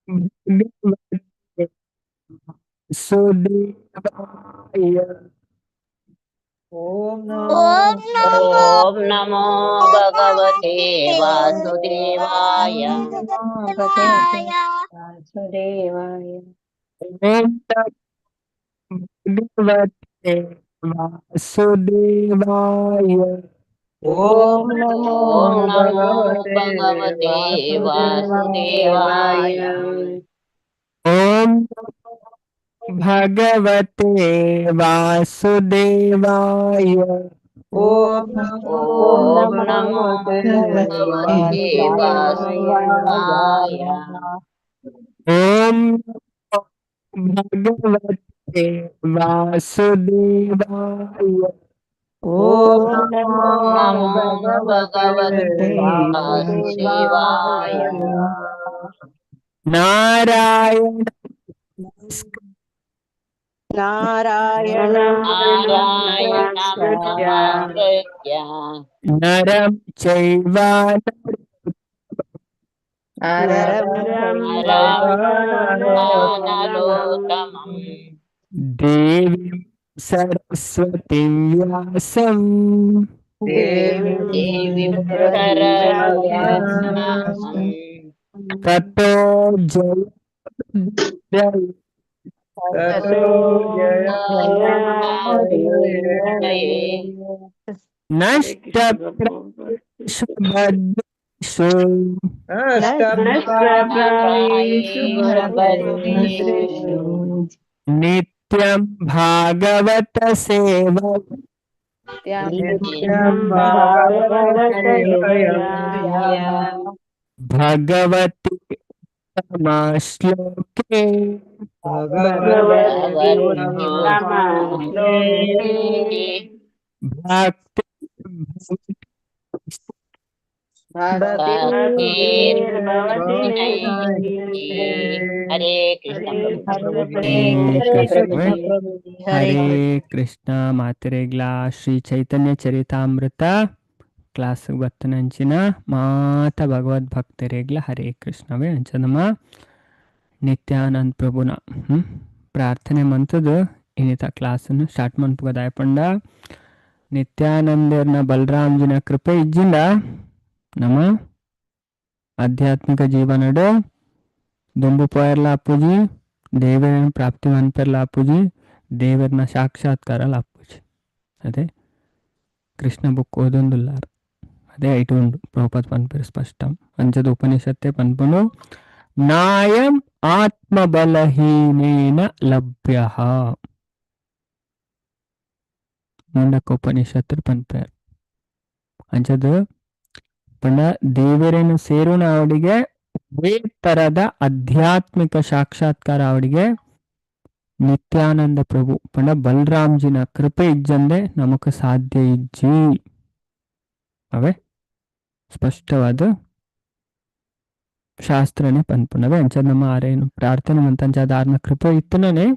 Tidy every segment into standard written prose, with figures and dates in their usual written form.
ಭಗವತೆ ವಾಸುದೇವಾಯ. ಓಂ ನಮೋ ಓಂ ನಮೋ ಓಂ ನಮೋ ಭಗವತೆ ವಾಸುದೇವಾಯ. ದೇವಾಯ. ವಾಸುದೇವಾಯ. ಓಂ ನಮೋ ಭಗವತೆ ವಾಸುದೇವಾಯ. ಓಂ ನಮೋ ಓಂ ನಮೋ ಭಗವತೆ ಭಗವತೆ ವಾಸುದೇವಾಯ. ವಾಸುದೇವಾಯ. ಓಂ ನಮೋ ಭಗವತೆ ವಾಸುದೇವಾಯ. ಓಂ ನಮೋ ಓಂ ನಮೋ ಭಗವತೆ ಭಗವತೆ ವಾಸುದೇವಾಯ. ವಾಸುದೇವಾಯ. ಓಂ ನಮೋ ಭಗವತೆ ವಾಸುದೇವಾಯ. ಓಂ ನಮೋ ನಮೋ ನಮೋ ಭಗವತೆ ಭಗವತೆ ವಾಸುದೇವಾಯ. ವಾಸುದೇವಾಯ. ನಾರಾಯಣ ನಾರಾಯಣ ನಾರಾಯಣ ನಮಸ್ಕೃತ್ಯ ನಮಸ್ಕೃತ್ಯ ನರಂ ಚೈವ ನರಂ ನರಂ ನರೋತ್ತಮಂ ದೇವೀಂ ಸರಸ್ವತಿಂ ವ್ಯಾಸಂ ದೇವಿ ದೇವಿಂ ಸರಸ್ವತೀಂ ತತೋ ಜಯ ಜಯ. ತತೋ ಜಯ ಜಯೇ. ನಷ್ಟ ಭದ್ರೇಷು ನಷ್ಟಪ್ರಾಯೇಷು ಭದ್ರೇಷು ನಿತ್ಯಂ ಭಾಗವತ ಸೇವಾ ನಿತ್ಯಂ ಭಾಗವತ ಸೇವಯಾ ಭಗವತಿ ಶ್ಲೋಕೆ ಭಗವತಿ ಉತ್ತಮ ಶ್ಲೋಕೆ ಭಕ್ತಿ ಭಕ್ತಿರ್ಭವತಿ ನೈಷಿಕಿ. ಹರೇ ಕೃಷ್ಣ ಪ್ರಭು. ಹರೇ ಕೃಷ್ಣ. ಹರೇ ಕೃಷ್ಣ. ಮಾತೆರೆಗ್ಲಾ ಶ್ರೀ ಚೈತನ್ಯ ಚರಿತಾಮೃತ ಕ್ಲಾಸ್ ಬತ್ತನಂಚಿನ ಮಾತ ಭಗವದ್ ಭಕ್ತರೆಗ್ಲ ಹರೇ ಕೃಷ್ಣವೇ. ಅಂಚ ನಮ್ಮ ನಿತ್ಯಾನಂದ ಪ್ರಭುನ ಪ್ರಾರ್ಥನೆ ಮಂತದ್ದು ಇನ್ನಿತ ಕ್ಲಾಸನ್ನು ಸ್ಟಾರ್ಟ್ ಮನ್ಪುಗದಾಯ ಪಂಡ ನಿತ್ಯಾನಂದರ್ನ ಬಲರಾಮ್ಜಿನ ಕೃಪೆ ಇಜ್ಜಿಂದ ನಮ್ಮ ಆಧ್ಯಾತ್ಮಿಕ ಜೀವನಡು ದುಂಬು ಪೋಯರ್ಲ ಅಪ್ಪುಜಿ, ದೇವರನ್ನ ಪ್ರಾಪ್ತಿ ಮನ್ಪೆರ್ಲ ಅಪ್ಪುಜಿ, ದೇವರನ್ನ ಸಾಕ್ಷಾತ್ಕಾರ ಅಪ್ಪುಜಿ. ಅದೇ ಕೃಷ್ಣ ಬುಕ್ ಓದೊಂದುಲ್ಲಾರ್ ಅದೇ ಐಟು ಉಂಡು ಪ್ರಭುಪಾದ ಪನ್ಪೆರ್ ಸ್ಪಷ್ಟ. ಅಂಚದ ಉಪನಿಷತ್ತೆ ಪನ್ಪುಂಡು ನಾಯಂ ಆತ್ಮಬಲಹೀನೇನ ಲಭ್ಯ. ಮುಂಡಕ ಉಪನಿಷತ್ತು ಪನ್ಪೆರ್. ಅಂಚದ ಪಂಡ ದೇವರನ್ನು ಸೇರುನ ಅವಡಿಗೆ ಒಬ್ಬೇ ತರದ ಆಧ್ಯಾತ್ಮಿಕ ಸಾಕ್ಷಾತ್ಕಾರ ಅವಡಿಗೆ ನಿತ್ಯಾನಂದ ಪ್ರಭು ಪಂಡ ಬಲರಾಮ್ಜಿನ ಕೃಪೆ ಇಜ್ಜಂದೆ ನಮಕ್ ಸಾಧ್ಯ ಇಜ್ಜಿ. ಅವೇ ಸ್ಪಷ್ಟವಾದ ಶಾಸ್ತ್ರನೇ ಪನ್ಪುನವೇ. ಅಂಚ ನಮ್ಮ ಆರೇನು ಪ್ರಾರ್ಥನೆ ಮಂತ ಅಂಚ ಆರ್ನ ಕೃಪೆ ಇತ್ತನೇ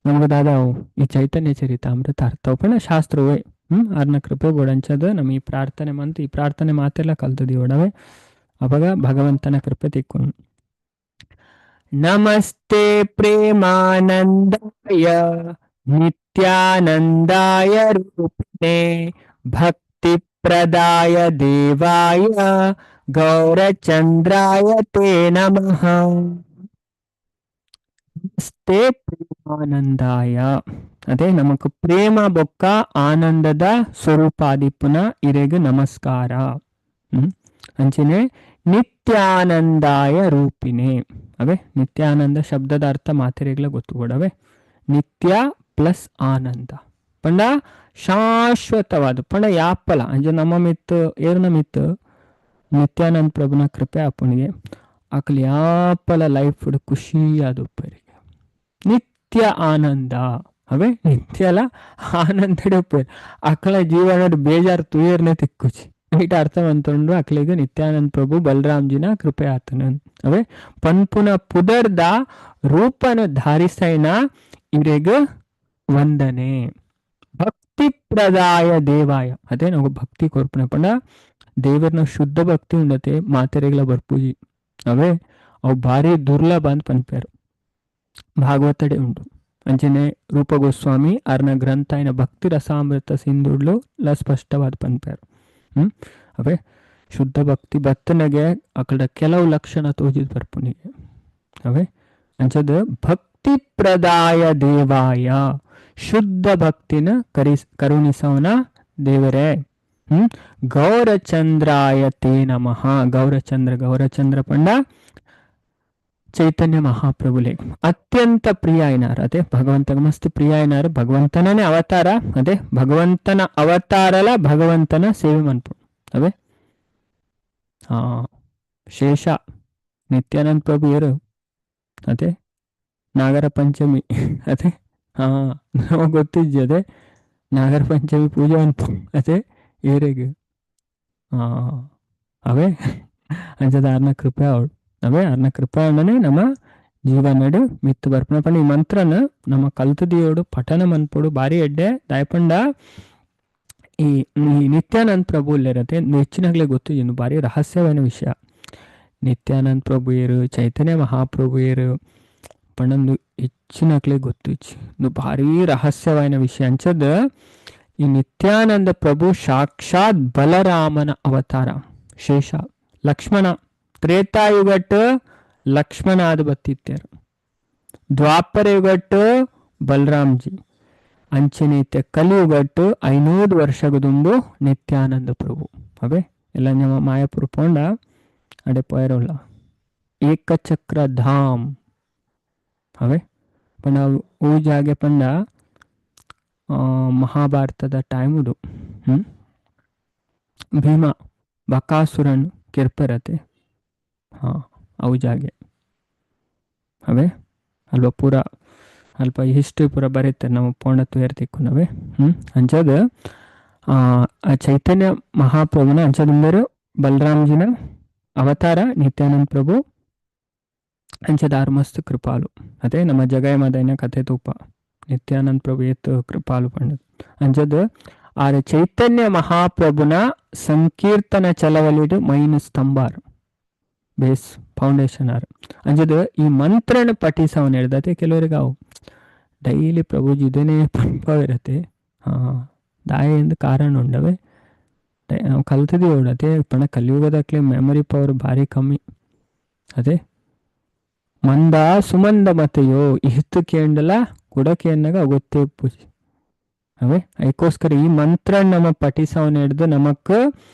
ನಮಗ ದಾದಾವು ಈ ಚೈತನ್ಯ ಚರಿತಾಮೃತ ಅರ್ಥ ಪಂಡ ಶಾಸ್ತ್ರವೇ ಆರ್ನ ಕೃಪೆ ಬೋಡಂಚದ ನಮ್ಮ ಈ ಪ್ರಾರ್ಥನೆ ಮಂತು ಈ ಪ್ರಾರ್ಥನೆ ಮಾತೆಲ್ಲ ಕಲ್ತದಿ ಒಡವೆ ಅವಾಗ ಭಗವಂತನ ಕೃಪೆ ತಿಕ್ಕು. ನಮಸ್ತೆ ಪ್ರೇಮಾನಂದಾಯ ನಿತ್ಯಾನಂದಾಯ ರೂಪಿಣೆ ಭಕ್ತಿ ಪ್ರದಾಯ ದೇವಾಯ ಗೌರಚಂದ್ರಾಯ ತೇ ನಮಃ. ನಮಸ್ತೆ ಪ್ರೇಮಾನಂದಾಯ. ಅದೇ ನಮಕ್ ಪ್ರೇಮ ಬೊಕ್ಕ ಆನಂದದ ಸ್ವರೂಪಾದಿಪ್ಪುನ ಇರೆಗ್ ನಮಸ್ಕಾರ. ಅಂಚನೆ ನಿತ್ಯಾನಂದಾಯ ರೂಪಿಣೆ. ಅವೇ ನಿತ್ಯಾನಂದ ಶಬ್ದದ ಅರ್ಥ ಮಾತೆರೆಗ್ಲ ಗೊತ್ತು ಕೊಡವೆ. ನಿತ್ಯ ಪ್ಲಸ್ ಆನಂದ ಪಂಡ ಶಾಶ್ವತವಾದ ಪಂಡ ಯಾಪಲ ಅಂಜ ನಮ್ಮ ಮಿತ್ತು ಏರ್ನ ಮಿತ್ತು ನಿತ್ಯಾನಂದ ಪ್ರಭುನ ಕೃಪೆ ಅಪ್ಪನಿಗೆ ಅಕಲ್ ಯಾಪಲ ಲೈಫ್ ಖುಷಿಯಾದ ಉಪ್ಪರಿಗೆ ನಿತ್ಯ ಆನಂದ. ಅವೇ ನಿತ್ಯಲ ಆನಂದ ಉಪ್ಪೇರು ಅಕಲ ಜೀವನದ ಬೇಜಾರು ತುಯರ್ನೆ ತಿಕ್ಕುಚಿ ಇಟ ಅರ್ಥ ಮಂತೊಂಡು ಅಕ್ಲಿಗೆ ನಿತ್ಯಾನಂದ ಪ್ರಭು ಬಲರಾಮ್ಜಿನ ಕೃಪೆ ಆತನ. ಅವೇ ಪನ್ಪುನ ಪುದರ್ದ ರೂಪನ ಧಾರಿಸೈನ ಇರೆಗ್ ವಂದನೆ. ಭಕ್ತಿ ಪ್ರದಾಯ ದೇವಾಯ. ಅದೇ ನಾವು ಭಕ್ತಿ ಕೊರ್ಪುನ ಪಂಡ ದೇವರನ ಶುದ್ಧ ಭಕ್ತಿ ಉಂಡತೆ ಮಾತೆರೆಗ್ಲ ಬರ್ಪೂಜಿ. ಅವೇ ಅವು ಭಾರಿ ದುರ್ಲಭ ಅಂತ ಪನ್ಪೇರು ಭಾಗವತಡೆ ಉಂಟು. ಅಂಚನೆ ರೂಪ ಗೋಸ್ವಾಮಿ ಅರ್ನ ಗ್ರಂಥ ಇನ ಭಕ್ತಿ ರಸಾಮೃತ ಸಿಂಧುಡ್ಲು ಲ ಸ್ಪಷ್ಟವಾದ ಪನ್ಪೇರು. ಅವೇ ಶುದ್ಧ ಭಕ್ತಿ ಭಕ್ತನಿಗೆ ಅಕಡ ಕೆಲವು ಲಕ್ಷಣ ತೋಜಿದ್ ಬರ್ಪುನಿಗೆ. ಅವೇ ಅಂಚದ ಭಕ್ತಿ ಪ್ರದಾಯ ದೇವಾಯ, ಶುದ್ಧ ಭಕ್ತಿನ ಕರುಣಿಸವನ ದೇವರೇ. ಗೌರಚಂದ್ರಾಯ ತೇ ನಮಃ. ಗೌರಚಂದ್ರ, ಗೌರಚಂದ್ರ ಪಂಡ ಚೈತನ್ಯ ಮಹಾಪ್ರಭುಲೆ ಅತ್ಯಂತ ಪ್ರಿಯ అయినారు. ಅದೇ ಭಗವಂತನ ಮಸ್ತ್ ಪ್ರಿಯ అయినారు. ಭಗವಂತನೇ ಅವತಾರ, ಅದೇ ಭಗವಂತನ ಅವತಾರಲ ಭಗವಂತನ ಸೇವೆ ಮನ್ಪು. ಅವೇ ಶೇಷ ನಿತ್ಯಾನಂದ ಪ್ರಭು ಏರು ಅದೇ ನಾಗರ ಪಂಚಮಿ, ಅದೇ ಹಾ ನಮಗೆ ಗೊತ್ತಿಜ್ಜಿ, ಅದೇ ನಾಗರ ಪಂಚಮಿ ಪೂಜೆ ಅನ್ಪು ಅದೇ ಏರೆಗ್ ಅವೇ ಅಂಚದ ಆರ್ನ ಕೃಪೆ ಅವಳು. ಅವೇ ಅರ್ನ ಕೃಪೆ ಅಣ್ಣನೇ ನಮ್ಮ ಜೀವನಡು ಮಿತ್ತು ಬರ್ಪುನ ಪಂಡ ಈ ಮಂತ್ರನ ನಮ್ಮ ಕಲ್ತದಿಯೋಡು ಪಠನ ಮನ್ಪೊಡು ಬಾರಿ ಎಡ್ಡೆ ದಾಯಪಂಡ. ಈ ಈ ನಿತ್ಯಾನಂದ ಪ್ರಭು ಇಲ್ಲರತೆ ಹೆಚ್ಚಿನಾಗ್ಲೇ ಗೊತ್ತು, ಇನ್ನು ಭಾರಿ ರಹಸ್ಯವಾದ ವಿಷಯ. ನಿತ್ಯಾನಂದ ಪ್ರಭು ಏರು, ಚೈತನ್ಯ ಮಹಾಪ್ರಭು ಏರು ಪಂಡಂದು ಹೆಚ್ಚಿನಾಗ್ಲೇ ಗೊತ್ತು, ಇದು ಭಾರಿ ರಹಸ್ಯವಾದ ವಿಷಯ. ಅಂಚದ ಈ ನಿತ್ಯಾನಂದ ಪ್ರಭು ಸಾಕ್ಷಾತ್ ಬಲರಾಮನ ಅವತಾರ, ಶೇಷ ಲಕ್ಷ್ಮಣ. ತ್ರೇತಾಯುಗಟ್ಟು ಲಕ್ಷ್ಮಣ ಆದ ಬತ್ತಿತ್ತೇರು, ದ್ವಾಪರ ಯುಗಟ್ಟು ಬಲರಾಮ್ಜಿ, ಅಂಚೆನೈತೆ ಕಲಿಯುಗಟ್ಟು 500 ವರ್ಷಗದುಂಬು ನಿತ್ಯಾನಂದ ಪ್ರಭು. ಅವೇ ಎಲ್ಲ ನಮ್ಮ ಮಾಯಾಪುರ ಪೋಂಡ ಅಡೆ ಪೋಯರೋಲ್ಲ ಏಕಚಕ್ರ ಧಾಮ್. ಅವೇ ಪಂಡ ಊ ಜಾಗೆ ಪಂಡ ಮಹಾಭಾರತದ ಟೈಮುಡು ಭೀಮ ಬಕಾಸುರನ್ ಕಿರ್ಪರತೆ ಹಾ ಅವು ಜಾಗೆ. ಅವೇ ಅಲ್ಪ ಪೂರ ಅಲ್ಪ ಹಿಸ್ಟ್ರಿ ಪೂರ ಬರೀತಾರೆ ನಮ್ಮ ಪೋಂಡ ತುಯರ್ತಿಕ್ಕು ನಾವೇ. ಅಂಚದ ಆ ಚೈತನ್ಯ ಮಹಾಪ್ರಭುನ ಅಂಚದಿಂದರು ಬಲರಾಮ್ಜಿನ ಅವತಾರ ನಿತ್ಯಾನಂದ ಪ್ರಭು ಅಂಚದ ಆರು ಮಸ್ತ್ ಕೃಪಾಲು. ಅದೇ ನಮ್ಮ ಜಗಯ ಮದೈನ ಕಥೆ ತೂಪ ನಿತ್ಯಾನಂದ ಪ್ರಭು ಏತ್ ಕೃಪಾಲು ಪಂಡದು. ಅಂಚದ ಆರ ಚೈತನ್ಯ ಮಹಾಪ್ರಭುನ ಸಂಕೀರ್ತನ ಚಲವಲಿಡು ಮೈನ್ ಸ್ತಂಭಾರು ಬೇಸ್ ಫೌಂಡೇಶನ್ ಆರು. ಅಂಚದ ಈ ಮಂತ್ರನ ಪಠಿಸವನ್ ಹಿಡ್ದತೆ ಕೆಲವರಿಗೆ ಅವು ಡೈಲಿ ಪ್ರಭುಜಿ ಇದೇನೇ ಪಂಪವಿರತ್ತೆ. ಹಾ ದಾಯ ಎಂದು ಕಾರಣ ಉಂಡವೆ ನಾವು ಕಲ್ತಿದ್ದೀವಿ ಅದೇ ಪಣ ಕಲಿಯುಗದಕ್ಲೆ ಮೆಮೊರಿ ಪವರ್ ಭಾರಿ ಕಮ್ಮಿ. ಅದೇ ಮಂದ ಸುಮಂದ ಮತೆಯೋ ಇತ್ತು ಕೇಂಡಲ ಕುಡಕೇನಾಗ ಗೊತ್ತೇ ಪೂಜೆ. ಅವೇ ಅದಕ್ಕೋಸ್ಕರ ಈ ಮಂತ್ರ ನಮ್ಮ ಪಠಿಸವನ್ ಹಿಡ್ದು ನಮಕ್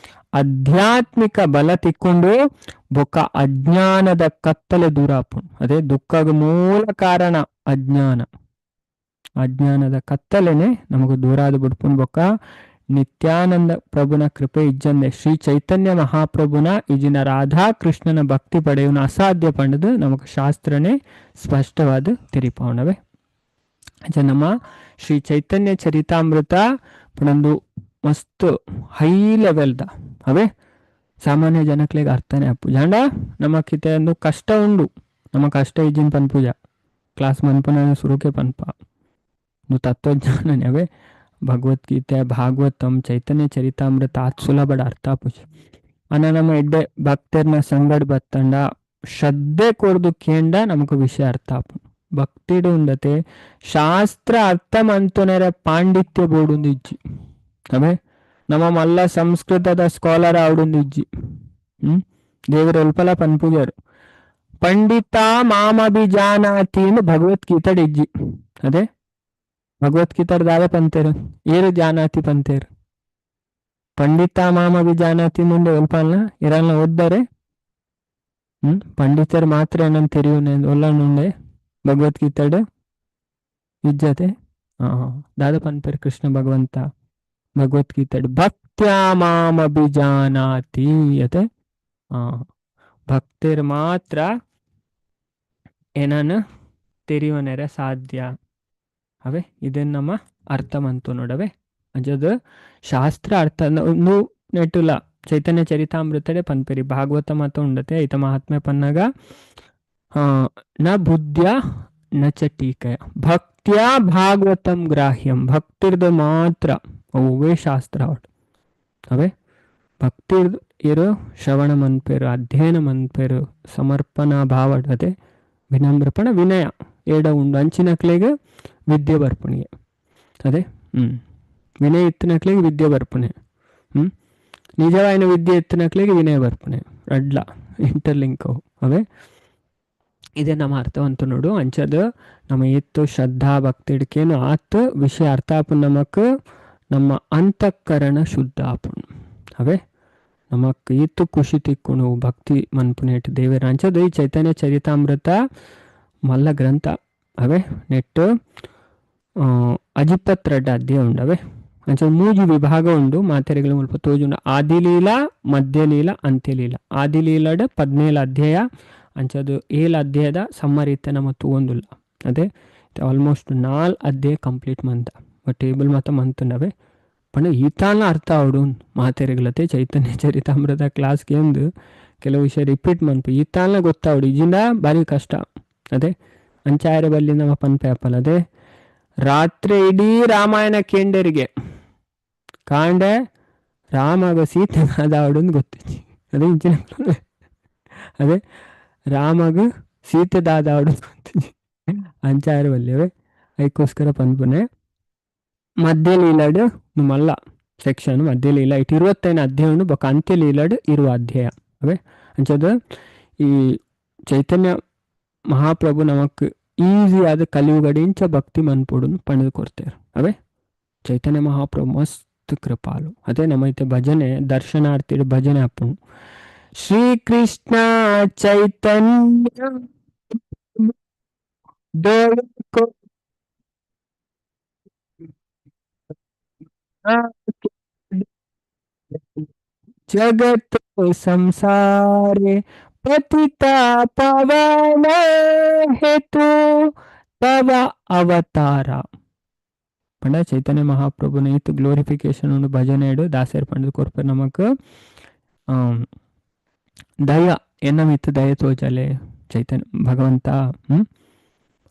ಆಧ್ಯಾತ್ಮಿಕ ಬಲ ತಿಕ್ಕೊಂಡು ಬೊಕ್ಕ ಅಜ್ಞಾನದ ಕತ್ತಲೆ ದೂರ ಆಪುಂಡು. ಅದೇ ದುಃಖದ ಮೂಲ ಕಾರಣ ಅಜ್ಞಾನ, ಅಜ್ಞಾನದ ಕತ್ತಲೆನೆ ನಮಗ ದೂರ ಆದ ಬಿಡ್ಪುಂಡು. ಬೊಕ್ಕ ನಿತ್ಯಾನಂದ ಪ್ರಭುನ ಕೃಪೆ ಇಜ್ಜಂದೆ ಶ್ರೀ ಚೈತನ್ಯ ಮಹಾಪ್ರಭುನ ಇಜಿನ ರಾಧಾ ಕೃಷ್ಣನ ಭಕ್ತಿ ಪಡೆಯುವನ ಅಸಾಧ್ಯ ಪಂಡದು ನಮಗ ಶಾಸ್ತ್ರನೇ ಸ್ಪಷ್ಟವಾದ ತೆರಿಪಾವಣವೆ. ನಮ್ಮ ಶ್ರೀ ಚೈತನ್ಯ ಚರಿತಾಮೃತ ಪಣಂದು ಮಸ್ತ್ ಹೈ ಲೆವೆಲ್ದ ಅವೇ ಸಾಮಾನ್ಯ ಜನಕ್ಲೆಗ್ ಅರ್ಥನೇ ಅಪ್ಪು ಜಾಂಡ ನಮ್ಮ ಕಿತೆ ಒಂದು ಕಷ್ಟ ಉಂಡು, ನಮ್ಮ ಕಷ್ಟ ಇಜ್ಜಿನ ಪನ್ಪೂಜ ಕ್ಲಾಸ್ ಮನ್ಪುನ ಸುರುಕೆ ಪನ್ಪ ತತ್ವಜ್ಞಾನನೇ ಅವೇ ಭಗವದ್ಗೀತೆ ಭಾಗವತಂ ಚೈತನ್ಯ ಚರಿತಾಮೃತ ಆತ್ ಸುಲಭಡ ಅರ್ಥ ಪೂಜೆ. ಅನ್ನ ನಮ್ಮ ಎಡ್ಡೆ ಭಕ್ತರ್ನ ಸಂಗಡ್ ಬತ್ತಂಡ ಶ್ರದ್ಧೆ ಕೊರ್ದು ಕೇಂಡ ನಮಕ್ ವಿಷಯ ಅರ್ಥ ಆಪುಂಡು. ಭಕ್ತಿಡು ಉಂಡತೆ ಶಾಸ್ತ್ರ ಅರ್ಥ ಮಂತುನೆರ ಪಾಂಡಿತ್ಯ ಬೋಡುಂದು ಇಜ್ಜಿ. ಅವೇ ನಮ್ಮ ಮಲ್ಲ ಸಂಸ್ಕೃತದ ಸ್ಕಾಲರ್ ಆವಡುಂದು ಇಜ್ಜಿ. ದೇವರ ಅಲ್ಪಲ ಪನ್ಪುಜರು ಪಂಡಿತ ಮಾಮಭಿಜಾನಾತಿ ಭಗವದ್ಗೀತೆ ಇಜ್ಜಿ. ಅದೇ ಭಗವದ್ಗೀತೆ ದಾದ ಪಂತೇರು ಏರು ಜಾನಾತಿ ಪಂತೇರು ಪಂಡಿತ ಮಾಮಭಿಜಾನಾತಿ ಮುಂದೆ ಒಲ್ಪಲ್ನ ಇರಲ್ಲ ಓದ್ದಾರೆ. ಪಂಡಿತರು ಮಾತ್ರ ಏನಂತ ತೆರಿಯುನೆ ಒಲ್ಲನುಂಡೆ ಭಗವದ್ಗೀತೆ ಇಜ್ಜತೆ. ದಾದ ಪನ್ಪೇರು ಕೃಷ್ಣ ಭಗವಂತ ಭಗವದ್ಗೀತೆ ಭಕ್ತ್ಯಾ ಮಾಮಭಿಜಾನಾತಿ ಅತೆ ಭಕ್ತರು ಮಾತ್ರ ಏನನ್ನ ತೆರಿಯುವನೆರ ಸಾಧ್ಯ. ಅವೇ ಇದನ್ನ ನಮ್ಮ ಅರ್ಥ ಮಂತು ನೋಡವೆ. ಅಂಜದ ಶಾಸ್ತ್ರ ಅರ್ಥ ನೆಟ್ಟುಲ ಚೈತನ್ಯ ಚರಿತಾಮೃತಡೆ ಪನ್ಪೆರಿ ಭಾಗವತ ಮತ ಉಂಡತೆ ಐತ ಮಹಾತ್ಮೆ ಪನ್ನಾಗ ನ ಬುದ್ಧ್ಯ ನ ಚ ಟೀಕಯ ಭಕ್ತ್ಯಾ ಭಾಗವತಂ ಗ್ರಾಹ್ಯಂ ಭಕ್ತಿರ್ದ ಮಾತ್ರ ಅವೇ ಶಾಸ್ತ್ರ ಅವೇ. ಭಕ್ತಿ ಇರು ಶ್ರವಣ ಮನ್ಪೇರು, ಅಧ್ಯಯನ ಮನ್ಪೇರು, ಸಮರ್ಪಣಾ ಭಾವ ಅದೇ ವಿನಮ್ರಪಣ ವಿನಯ ಏಡ ಉಂಡು ಅಂಚಿನಕ್ಲೆಗ್ ವಿದ್ಯೆ ಬರ್ಪುಣಿಗೆ ಅದೇ. ವಿನಯ ಇತ್ತಿನಕ್ಲೆಗ್ ವಿದ್ಯೆ ಬರ್ಪುಣೆ. ನಿಜವಾಯಿನ ವಿದ್ಯೆ ಇತ್ತಿನಕ್ಲೆಗ್ ವಿನಯ ಬರ್ಪುಣೆ, ರಡ್ಲ ಇಂಟರ್ಲಿಂಕ್ ಅವು ಅವೇ. ಇದೇ ನಮ್ಮ ಅರ್ಥವಂತ ನೋಡು. ಅಂಚದ ನಮ್ಮ ಎತ್ತು ಶ್ರದ್ಧಾ ಭಕ್ತಿ ಹಿಡ್ಕೇನು ಆತ್ ವಿಷಯ ಅರ್ಥ ಆಪುನ್ ನಮಕ್ ನಮ್ಮ ಅಂತಃಕರಣ ಶುದ್ಧ ಆಪುಣು ಅವೇ. ನಮಕ್ ಈತು ಖುಷಿ ತಿಕ್ಕುಣು ಭಕ್ತಿ ಮನ್ಪುನೇಟ್ ದೇವರ. ಅಂಚದ ಈ ಚೈತನ್ಯ ಚರಿತಾಮೃತ ಮಲ್ಲ ಗ್ರಂಥ ಅವೇ. ನೆಟ್ಟು ಅಜಿಪ್ಪತ್ತೆರಡು ಅಧ್ಯಾಯ ಉಂಡವೆ. ಅಂಚ ಮೂಜಿ ವಿಭಾಗ ಉಂಡು ಮಾತೆರೆಗಳ ಮುಲ್ಪ ತೋಜುಂಡು. ಆದಿಲೀಲಾ, ಮಧ್ಯಲೀಲಾ, ಅಂತ್ಯಲೀಲಾ. ಆದಿಲೀಲಾಡ್ 17 ಅಧ್ಯಾಯ, ಅಂಚದು 7 ಅಧ್ಯಾಯದ ಸಮ್ಮರಿತ ನಮ್ಮ ತೂವೊಂದುಲ್ಲ ಅದೇ. ಆಲ್ಮೋಸ್ಟ್ 4 ಅಧ್ಯಾಯ ಕಂಪ್ಲೀಟ್ ಮಂತ ಬಟ್ ಟೇಬಲ್ ಮಾತ ಮಂತುಂಡವೆ. ಪಂಡ ಈತಾನ ಅರ್ಥ ಆವಡು ಮಾತೆರೆಗಳತೆ ಚೈತನ್ಯ ಚರಿತಾಮೃತ ಕ್ಲಾಸ್ಗೆ ಒಂದು ಕೆಲವು ವಿಷಯ ರಿಪೀಟ್ ಮನ್ಪು ಈತಾನ ಗೊತ್ತಾವಡು ಇಜಿಂದ ಭಾರಿ ಕಷ್ಟ ಅದೇ. ಅಂಚಾಯರ ಬಲ್ಲಿ ನಮ್ಮ ಪನ್ಪೆ ಅಪ್ಪಲ್ಲ ಅದೇ. ರಾತ್ರಿ ಇಡೀ ರಾಮಾಯಣ ಕೇಂಡರಿಗೆ ಕಾಂಡೆ ರಾಮಗ ಸೀತೆ ಆದಾವಡು ಅಂತ ಗೊತ್ತಿಚ್ಚಿ ಅದೇ ಇಂಚಿನ ಅದೇ ರಾಮಗ ಸೀತೆ ದಾದಾವಡು ಗೊತ್ತಿಚ್ಚಿ ಅಂಚಾಯರ ಬಲ್ಲಿವೆ. ಅದಕ್ಕೋಸ್ಕರ ಪನ್ಪುನೆ ಮಧ್ಯಲೀಲಾಡು ಮಲ್ಲ ಸೆಕ್ಷನ್ ಮಧ್ಯಲೀಲಾ ಇಟ್ಟು 25 ಅಧ್ಯಾಯ ಉಂಡು. ಬೊಕ್ಕ ಅಂತ್ಯಲೀಲಾಡು ಇರುವ ಅಧ್ಯಾಯ ಅವೇ. ಅಂಚದ ಈ ಚೈತನ್ಯ ಮಹಾಪ್ರಭು ನಮಕ್ ಈಸಿ ಆದ ಕಲಿಯುಗಡೆ ಇಂಚ ಭಕ್ತಿ ಮನ್ಪುಡು ಪಣದು ಕೊಡ್ತಾರೆ ಅವೇ. ಚೈತನ್ಯ ಮಹಾಪ್ರಭು ಮಸ್ತ್ ಕೃಪಾಲು ಅದೇ. ನಮ್ಮ ಇತ್ತೆ ಭಜನೆ ದರ್ಶನಾರ್ಥಿ ಭಜನೆ ಅಪ್ಪುನು ಶ್ರೀ ಕೃಷ್ಣ ಚೈತನ್ಯ ದೇವ ಜಗತ್ ಸಂಸಾರೆ ಪತಿತ ಪವನ ಹೇತು ತವ ಅವತಾರ. ಪಂಡ ಚೈತನ್ಯ ಮಹಾಪ್ರಭುನ ಇತ್ತು ಗ್ಲೋರಿಫಿಕೇಶನ್ ಉಂಡು ಭಜನೆ ಇಡು ದಾಸರ ಪಂಡದ ಕೊರ್ಪೆ ನಮಕ್ ದಯ ಎನ್ನ ಮಿತ್ತು ದಯ ತೋಜಲೆ ಚೈತನ್ಯ ಭಗವಂತ.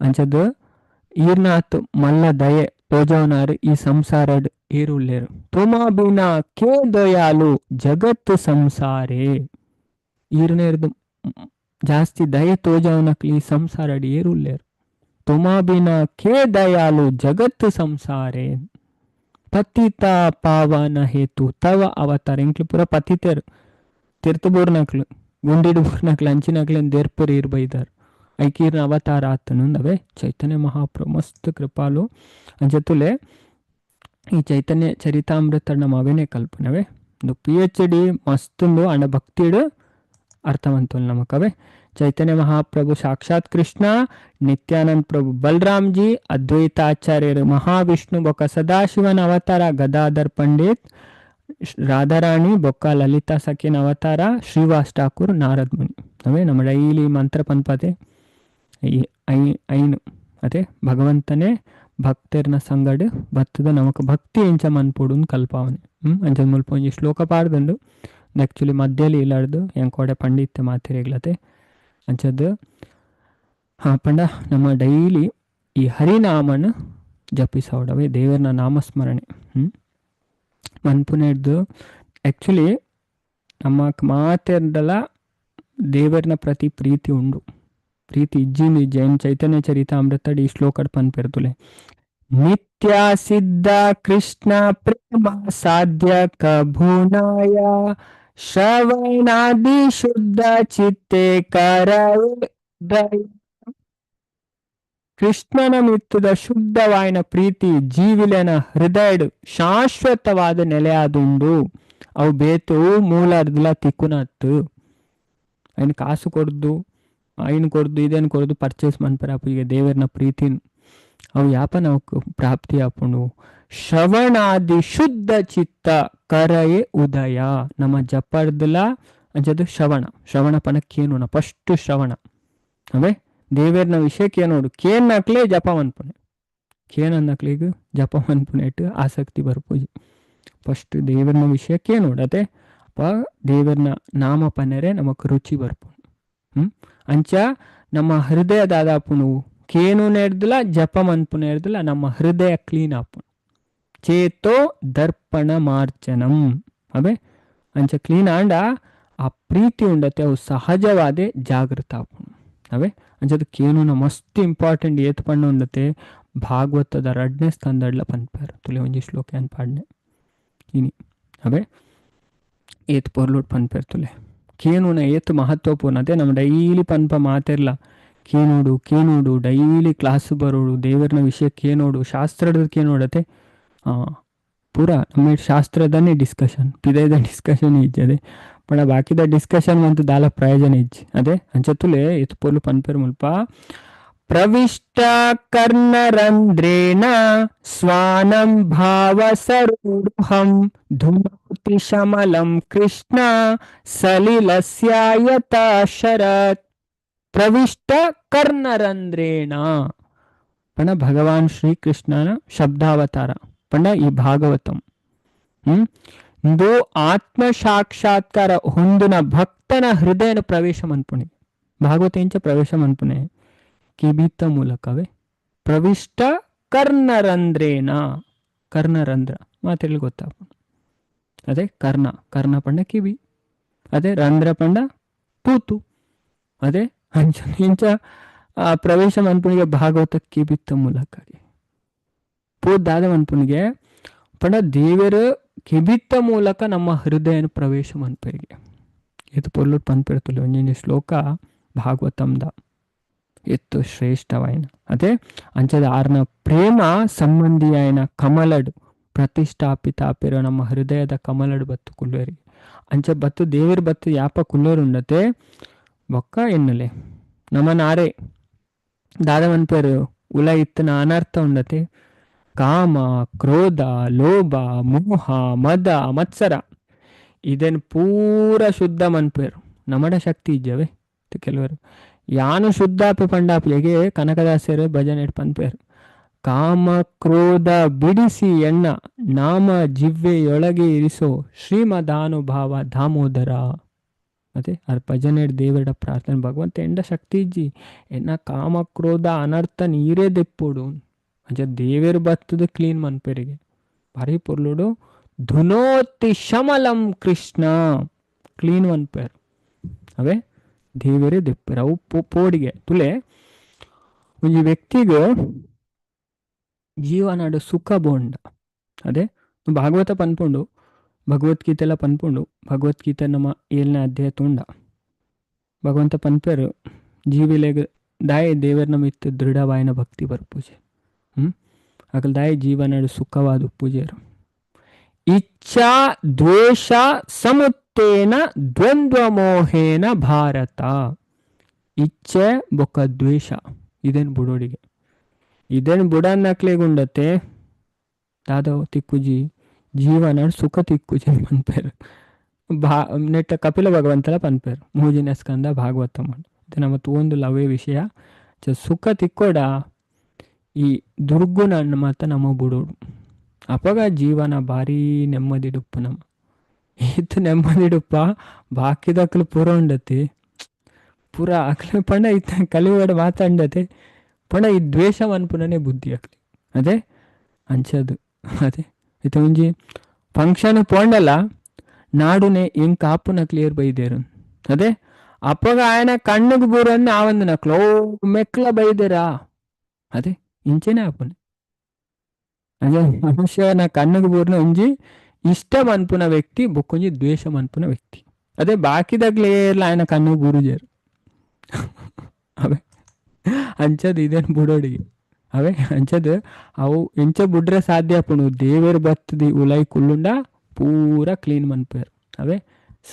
ಅಂಚದ್ ಈರ್ನಾಥ್ ಮಲ್ಲ ದಯೆ ತೋಜವನಾರು ಈ ಸಂಸಾರಡ್ ಏರುಲ್ಲೇರು. ತುಮಾ ಬಿನಾ ಕೇ ದಯಾಲು ಜಗತ್ತು ಸಂಸಾರೇ. ಈರ್ನೇರ್ದು ಜಾಸ್ತಿ ದಯೆ ತೋಜವನಕ್ಲಿ ಈ ಸಂಸಾರಡ್ ಏರುಲ್ಲೇರು. ತುಮಾ ಬಿನಾ ಕೇ ದಯಾಲು ಜಗತ್ತು ಸಂಸಾರೇ ಪತಿತ ಪಾವನ ಹೇತು ತವ ಅವತಾರ. ಇಂಕ್ಲು ಪೂರ ಪತಿತರು ತಿರ್ತು ಬೋರ್ನಕ್ಲು ಗುಂಡಿಡು ಬೋರ್ನಕ್ಲು ಅಂಚಿನಕ್ಲು ದೇರ್ಪುರ್ ಈರ್ ಬೈದಾರ್ ಐಕೀರ್ನ ಅವತಾರ ಆತನು ಅವೇ. ಚೈತನ್ಯ ಮಹಾಪ್ರಭು ಮಸ್ತ್ ಕೃಪಾಲು. ಅಂಚತುಲೆ ಈ ಚೈತನ್ಯ ಚರಿತಾಮೃತ ನಮ್ಮ ಅವೇನೇ ಕಲ್ಪನವೇ. ಒಂದು PhD ಮಸ್ತುಂಡು ಅಂಡ ಭಕ್ತಿಡು ಅರ್ಥವಂತುಲ್ ನಮಕವೇ. ಚೈತನ್ಯ ಮಹಾಪ್ರಭು ಸಾಕ್ಷಾತ್ ಕೃಷ್ಣ, ನಿತ್ಯಾನಂದ ಪ್ರಭು ಬಲರಾಮ್ಜಿ, ಅದ್ವೈತಾಚಾರ್ಯರು ಮಹಾವಿಷ್ಣು ಬೊಕ್ಕ ಸದಾಶಿವನ ಅವತಾರ ಗದಾಧರ್ ಪಂಡಿತ್, ರಾಧಾರಾಣಿ ಬೊಕ್ಕ ಲಲಿತಾ ಸಖಿನ ಅವತಾರ ಶ್ರೀವಾಸ್ ಠಾಕೂರ್, ನಾರದ್ ಮುನಿ ಅವೇ. ನಮ್ಮ ಡೈಲಿ ಮಂತ್ರ ಪನ್ಪತೆ ಈ ಐನು ಅದೇ ಭಗವಂತನೇ ಭಕ್ತರ್ನ ಸಂಗಡು ಭತ್ತದ ನಮಕ್ ಭಕ್ತಿ ಎಂಚ ಮನ್ಪೊಡು ಕಲ್ಪಾವನೆ. ಅಂಚ ಮುಲ್ಪ ಒಂಜಿ ಶ್ಲೋಕ ಪಾಡ್ದುಂಡು. ಆ್ಯಕ್ಚುಲಿ ಮಧ್ಯಲಿ ಇಲ್ಲಾರ್ದು ಎಂಕೋಡೆ ಪಂಡಿತ್ಯ ಮಾತಿರೇಗ್ಲತೆ ಅಂಚದ್ದು. ಹಾ ಪಂಡ ನಮ್ಮ ಡೈಲಿ ಈ ಹರಿನಾಮನ ಜಪಿಸೋಡವೆ ದೇವರನ ನಾಮಸ್ಮರಣೆ ಮನ್ಪುನೆಡ್ದು. ಆ್ಯಕ್ಚುಲಿ ನಮ್ಮ ಮಾತೆರ್ದಲ ದೇವರನ ಪ್ರತಿ ಪ್ರೀತಿ ಉಂಡು. ಪ್ರೀತಿ ಇಜ್ಜಿಂದು ಜೈನ್ ಚೈತನ್ಯ ಚರಿತಾಮೃತಡಿ ಈ ಶ್ಲೋಕಡ್ ಪನ್ಪೆರ್ತುಲೆ. ನಿತ್ಯ ಸಿದ್ಧ ಕೃಷ್ಣ ಪ್ರೇಮ ಸಾಧ್ಯ ಕಭುನಾಯ ಶ್ರವಣಾದಿ ಶುದ್ಧ ಚಿತ್ತೆ ಕರವೇ. ಕೃಷ್ಣನ ಮಿತ್ತದ ಶುದ್ಧವಾಯಿನ ಪ್ರೀತಿ ಜೀವಿಲನ ಹೃದಯಡು ಶಾಶ್ವತವಾದ ನೆಲೆಯಾದುಂಡು. ಅವು ಬೇತು ಮೂಲಾರ್ದಲ ತಿಕ್ಕುನತ್ತು. ಐನ್ ಕಾಸು ಕೊಡ್ದು ಐನ್ ಕೊಡ್ದು ಇದೇನು ಕೊಡ್ದು ಪರ್ಚೇಸ್ ಮನ್ಪರ ಈಗ ದೇವರನ ಪ್ರೀತಿನ ಅವು ಯಾಪ ನಾವು ಪ್ರಾಪ್ತಿ ಆಪುಂಡು. ಶ್ರವಣಾದಿ ಶುದ್ಧ ಚಿತ್ತ ಕರಯೇ ಉದಯ. ನಮ್ಮ ಜಪರ್ದಲ ಅಂಚದು ಶ್ರವಣ ಶ್ರವಣ ಪನ ಕೇನುನ ಫಸ್ಟ್ ಶ್ರವಣ ಅವೇ ದೇವೇರ್ನ ವಿಷಯ ಕೇನೋಡು ಕೇನ್ನಕ್ಲೇ ಜಪ ಮನ್ಪುನೆ ಕೇನನ್ನಕ್ಲಿಗ್ ಜಪ ಮನ್ಪುನೆಟ್ ಆಸಕ್ತಿ ಬರ್ಪುಜಿ. ಫಸ್ಟ್ ದೇವರ್ನ ವಿಷಯ ಕೇನೋಡು ಅದೇ ಅಪ್ಪ ದೇವರ್ನ ನಾಮ ಪನೆರೆ ನಮಕ್ ರುಚಿ ಬರ್ಪುಂಡು. ಅಂಚ ನಮ್ಮ ಹೃದಯ ದಾದಾಪುನು ಕೇನು ನೇರ್ದಲ ಜಪ ಮನ್ಪುನೆ ಇರ್ದಲ ನಮ್ಮ ಹೃದಯ ಕ್ಲೀನ್ ಆಪುಂಡು. ಚೇತೋ ದರ್ಪಣ ಮಾರ್ಜನಂ ಅವೇ. ಅಂಚ ಕ್ಲೀನ್ ಆಂಡ ಆ ಪ್ರೀತಿ ಉಂಡತೆ ಅವು ಸಹಜವಾದ ಜಾಗೃತ ಆಪುಂಡು. ಅವೇ ಅಂಚದ ಕೇನುನ ಮಸ್ತ್ ಇಂಪಾರ್ಟೆಂಟ್ ಏತ್ ಪಣ್ಣ ಉಂಡತೆ ಭಾಗವತದ ರಡ್ನೇ ಸ್ಕಂದಡ್ಲ ಪನ್ಪೇರು ತುಲೆ ಒಂಜಿ ಶ್ಲೋಕ ಅನ್ ಪಾಡ್ನೆ ಇನಿ. ಅವೇ ಏತ್ ಪೊರ್ಲುಟ್ ಪನ್ಪೇರು ತುಲೆ ಕೇನುನ ಏತ್ ಮಹತ್ವಪೂರ್ಣ. ಅದೇ ನಮ್ಮ ಡೈಲಿ ಪನ್ಪ ಮಾತಿರ್ಲ ಕೇನೋಡು ಕೇನೋಡು ಡೈಲಿ ಕ್ಲಾಸ್ ಬರೋಡು ದೇವರನ ವಿಷಯ ಕೇನೋಡು ಶಾಸ್ತ್ರದ ಕೇನೋಡತೆ ಪೂರ ನಮ್ಮ ಶಾಸ್ತ್ರದನ್ನೇ ಡಿಸ್ಕಷನ್ ಪಿದೈದ ಡಿಸ್ಕಷನ್ ಇಜ್ಜದೆ ಪಂಡ ಬಾಕಿದ ಡಿಸ್ಕಷನ್ ಮಂತು ದಾಲ ಪ್ರಯೋಜನ ಇಜ್ಜಿ. ಅದೇ ಅಂಚತುಲೆ ಏತ್ ಪೊರ್ಲು ಪನ್ಪೇರು ಮುಲ್ಪ ಪ್ರವಿಷ್ಟ ಕರ್ಣರಂಧ್ರೇಣ ಸ್ವಾನಂ ಭಾವ ಸರೋರುಹಂ ಧುನೋತಿ ಶಮಲಂ ಕೃಷ್ಣ ಸಲಿಲಸ್ಯಾಯತ ಶರತ್. ಪ್ರವಿಷ್ಟ ಕರ್ಣರಂಧ್ರೇಣ ಪಂಡ ಭಗವಾನ್ ಶ್ರೀಕೃಷ್ಣನ ಶಬ್ದಾವತಾರ ಪಂಡ ಈ ಭಾಗವತಂ ಇಂದು ಆತ್ಮ ಸಾಕ್ಷಾತ್ಕಾರ ಹೊಂದಿನ ಭಕ್ತನ ಹೃದಯನ ಪ್ರವೇಶ ಮನ್ಪುಣೆ ಭಾಗವತ ಇಂಚ ಪ್ರವೇಶ ಮನ್ಪುಣೆ ಕಿಬಿತ ಮೂಲಕವೇ ಪ್ರವಿಷ್ಟ ಕರ್ಣರಂಧ್ರೇಣ ಕರ್ಣರಂಧ್ರ ಮಾತಿರ್ಲಿ ಗೊತ್ತಾಪ. ಅದೇ ಕರ್ಣ ಕರ್ಣ ಪಂಡ ಕಿವಿ, ಅದೇ ರಂಧ್ರ ಪಂಡ ತೂತು, ಅದೇ ಅಂಚ ಇಂಚ ಆ ಪ್ರವೇಶ ಮನ್ಪುಣಿಗೆ ಭಾಗವತ ಕಿಬಿತ್ತ ಮೂಲಕ ಪೂದಾದ ಮನ್ಪುಣಿಗೆ ಪಂಡ ದೇವರು ಕಿಬಿತ್ತ ಮೂಲಕ ನಮ್ಮ ಹೃದಯನ ಪ್ರವೇಶ ಮನ್ಪರಿಗೆ. ಇದು ಪೊರ್ಲುಟ್ ಪನ್ಪಿರ್ತುಲೆ ಒಂಜೊಂಜಿ ಶ್ಲೋಕ ಭಾಗವತಂದ ಎತ್ತು ಶ್ರೇಷ್ಠವಾಯಿನ. ಅದೇ ಅಂಚದ ಆರ್ನ ಪ್ರೇಮ ಸಂಬಂಧಿಯಾಯನ ಕಮಲಡು ಪ್ರತಿಷ್ಠಾಪಿತಾಪಿರೋ ನಮ್ಮ ಹೃದಯದ ಕಮಲಡು ಬತ್ತು ಕುಲ್ಲೋರಿಗೆ ಅಂಚ ಬತ್ತು ದೇವರ ಬತ್ತು ಯಾಪ ಕುಲ್ಲೋರು ಉಂಡತೆ ಬೊಕ್ಕ ಎನ್ನುಲೆ ನಮ್ಮ ನಾರೆ ದಾದ ಮನ್ಪೇರು ಉಲ ಇತ್ತನ ಅನರ್ಥ ಉಂಡತೆ ಕಾಮ ಕ್ರೋಧ ಲೋಭ ಮೋಹ ಮದ ಮತ್ಸರ ಇದನ್ನು ಪೂರ ಶುದ್ಧ ಮನ್ಪೇರು ನಮಡ ಶಕ್ತಿ ಇಜ್ಜವೆ ಕೆಲವರು ಯಾನು ಶುದ್ಧಾಪಿ ಪಂಡಾಪಿಗೆ ಕನಕದಾಸರು ಭಜನೆ ಪನ್ಪೇರು ಕಾಮ ಕ್ರೋಧ ಬಿಡಿಸಿ ಎಣ್ಣ ನಾಮ ಜಿವ್ವೆಯೊಳಗೆ ಇರಿಸೋ ಶ್ರೀಮದಾನುಭಾವ ದಾಮೋದರ. ಅದೇ ಅರ್ ಭಜನೆ ದೇವರ ಪ್ರಾರ್ಥನೆ ಭಗವಂತ ಎಂಡ ಶಕ್ತಿ ಇಜ್ಜಿ ಎನ್ನ ಕಾಮ ಕ್ರೋಧ ಅನರ್ಥ ನೀರೇ ದೆಪ್ಪೋಡು ಅಂಚ ದೇವೇರು ಬತ್ತದ ಕ್ಲೀನ್ ಮನ್ಪೇರಿಗೆ ಭಾರಿ ಪೊರ್ಲುಡು ಧುನೋತಿ ಶಮಲಂ ಕೃಷ್ಣ ಕ್ಲೀನ್ ಮನ್ಪೇರು. ಅವೇ ದೇವರೇ ದೆಪ್ಪೇರು ಅವು ಪೋಡಿಗೆ ತುಲೆ ಒಂಜಿ ವ್ಯಕ್ತಿಗೆ ಜೀವನಾಡು ಸುಖ ಬೋಂಡ. ಅದೇ ಭಾಗವತ ಪನ್ಪುಂಡು ಭಗವದ್ಗೀತೆ ಎಲ್ಲ ಪನ್ಪುಂಡು ಭಗವದ್ಗೀತೆ ನಮ್ಮ 7ನೇ ಅಧ್ಯಾಯ ತುಂಡ ಭಗವಂತ ಪನ್ಪೇರು ಜೀವಿಲೆಗ್ ದಾಯ ದೇವರ ಮಿತ್ತು ದೃಢವಾಯಿನ ಭಕ್ತಿ ಬರ್ಪೂಜೆ ಅಕಲ್ ದಾಯ ಜೀವನಾಡು ಸುಖವಾದ ಪೂಜೆರು ಇಚ್ಛಾ ದ್ವೇಷ ಸಮುತ್ತೇನ ದ್ವಂದ್ವ ಮೋಹೇನ ಭಾರತ. ಇಚ್ಛೆ ಬೊಕ್ಕ ದ್ವೇಷ ಇದೇನು ಬುಡೋಡಿಗೆ ಇದೇನು ಬುಡನ್ನಕ್ಲೆಗುಂಡತೆ ದಾದವ್ ತಿಕ್ಕುಜಿ ಜೀವನ ಸುಖ ತಿಕ್ಕುಜಿ ಪನ್ಪೇರು ಭಾ ನೆಟ್ಟ ಕಪಿಲ ಭಗವಂತಲ ಪನ್ಪೇರು ಮೂಜಿನ ಸ್ಕಂದ ಭಾಗವತ ಇದು ನಮ್ಮ ಒಂದು ಲವೇ ವಿಷಯ ಸುಖ ತಿಕ್ಕೋಡ ಈ ದುರ್ಗುಣ ಮಾತ ನಮ್ಮ ಬುಡೋಡು ಅಪಗ ಜೀವನ ಭಾರೀ ನೆಮ್ಮದಿಡುಪ್ಪ ನಮ್ಮ ಈತ ನೆಮ್ಮದಿಡುಪ್ಪ ಬಾಕಿದಕ್ಲು ಪೂರ ಉಂಡತಿ ಪೂರ ಅಕ್ಲೆ ಪಂಡ ಇತ್ತ ಕಲಿವಾಡ ಮಾತಾಂಡತೆ ಪಂಡ ಈ ದ್ವೇಷ ಅನ್ಪುನನೇ ಬುದ್ಧಿ ಅಕ್ಲಿ. ಅದೇ ಅಂಚದು ಅದೇ ಇತ್ತ ಒಂಜಿ ಫಂಕ್ಷನ್ ಪೋಂಡಲ್ಲ ನಾಡುನೆ ಎಂಕ್ ಆಪುನ ಕ್ಲಿಯರ್ ಬೈದೇರು. ಅದೇ ಅಪ್ಪಗ ಆಯನ ಕಣ್ಣುಗ್ ಬೂರನ್ನ ಆವಂದು ನಕ್ಲು ಓ ಮೆಕ್ಲ ಬೈದೇರಾ ಅದೇ ಇಂಚೆನೆ ಆಪುನೆ. ಅದೇ ಮನುಷ್ಯನ ಕಣ್ಣುಗ್ ಬೂರ್ನ ಒಂಜಿ ಇಷ್ಟ ಮನ್ಪುನ ವ್ಯಕ್ತಿ ಬೊಕ್ಕೊಂಜಿ ದ್ವೇಷ ಮನ್ಪುನ ವ್ಯಕ್ತಿ. ಅದೇ ಬಾಕಿದಾಗ್ಲೇರ್ಲ ఆయన ಕಣ್ಣು ಬೂರುಜೇರು ಅವೇ ಅಂಚದು ಇದೇನು ಬುಡೋಡಿಗೆ ಅವೇ ಅಂಚದು ಅವು ಎಂಚ ಬುಡ್ರೆ ಸಾಧ್ಯ ಪುಣು ದೇವೇರು ಬತ್ತದಿ ಉಲೈ ಕುಲ್ಲುಂಡ ಪೂರ ಕ್ಲೀನ್ ಮನ್ಪೇರು. ಅವೇ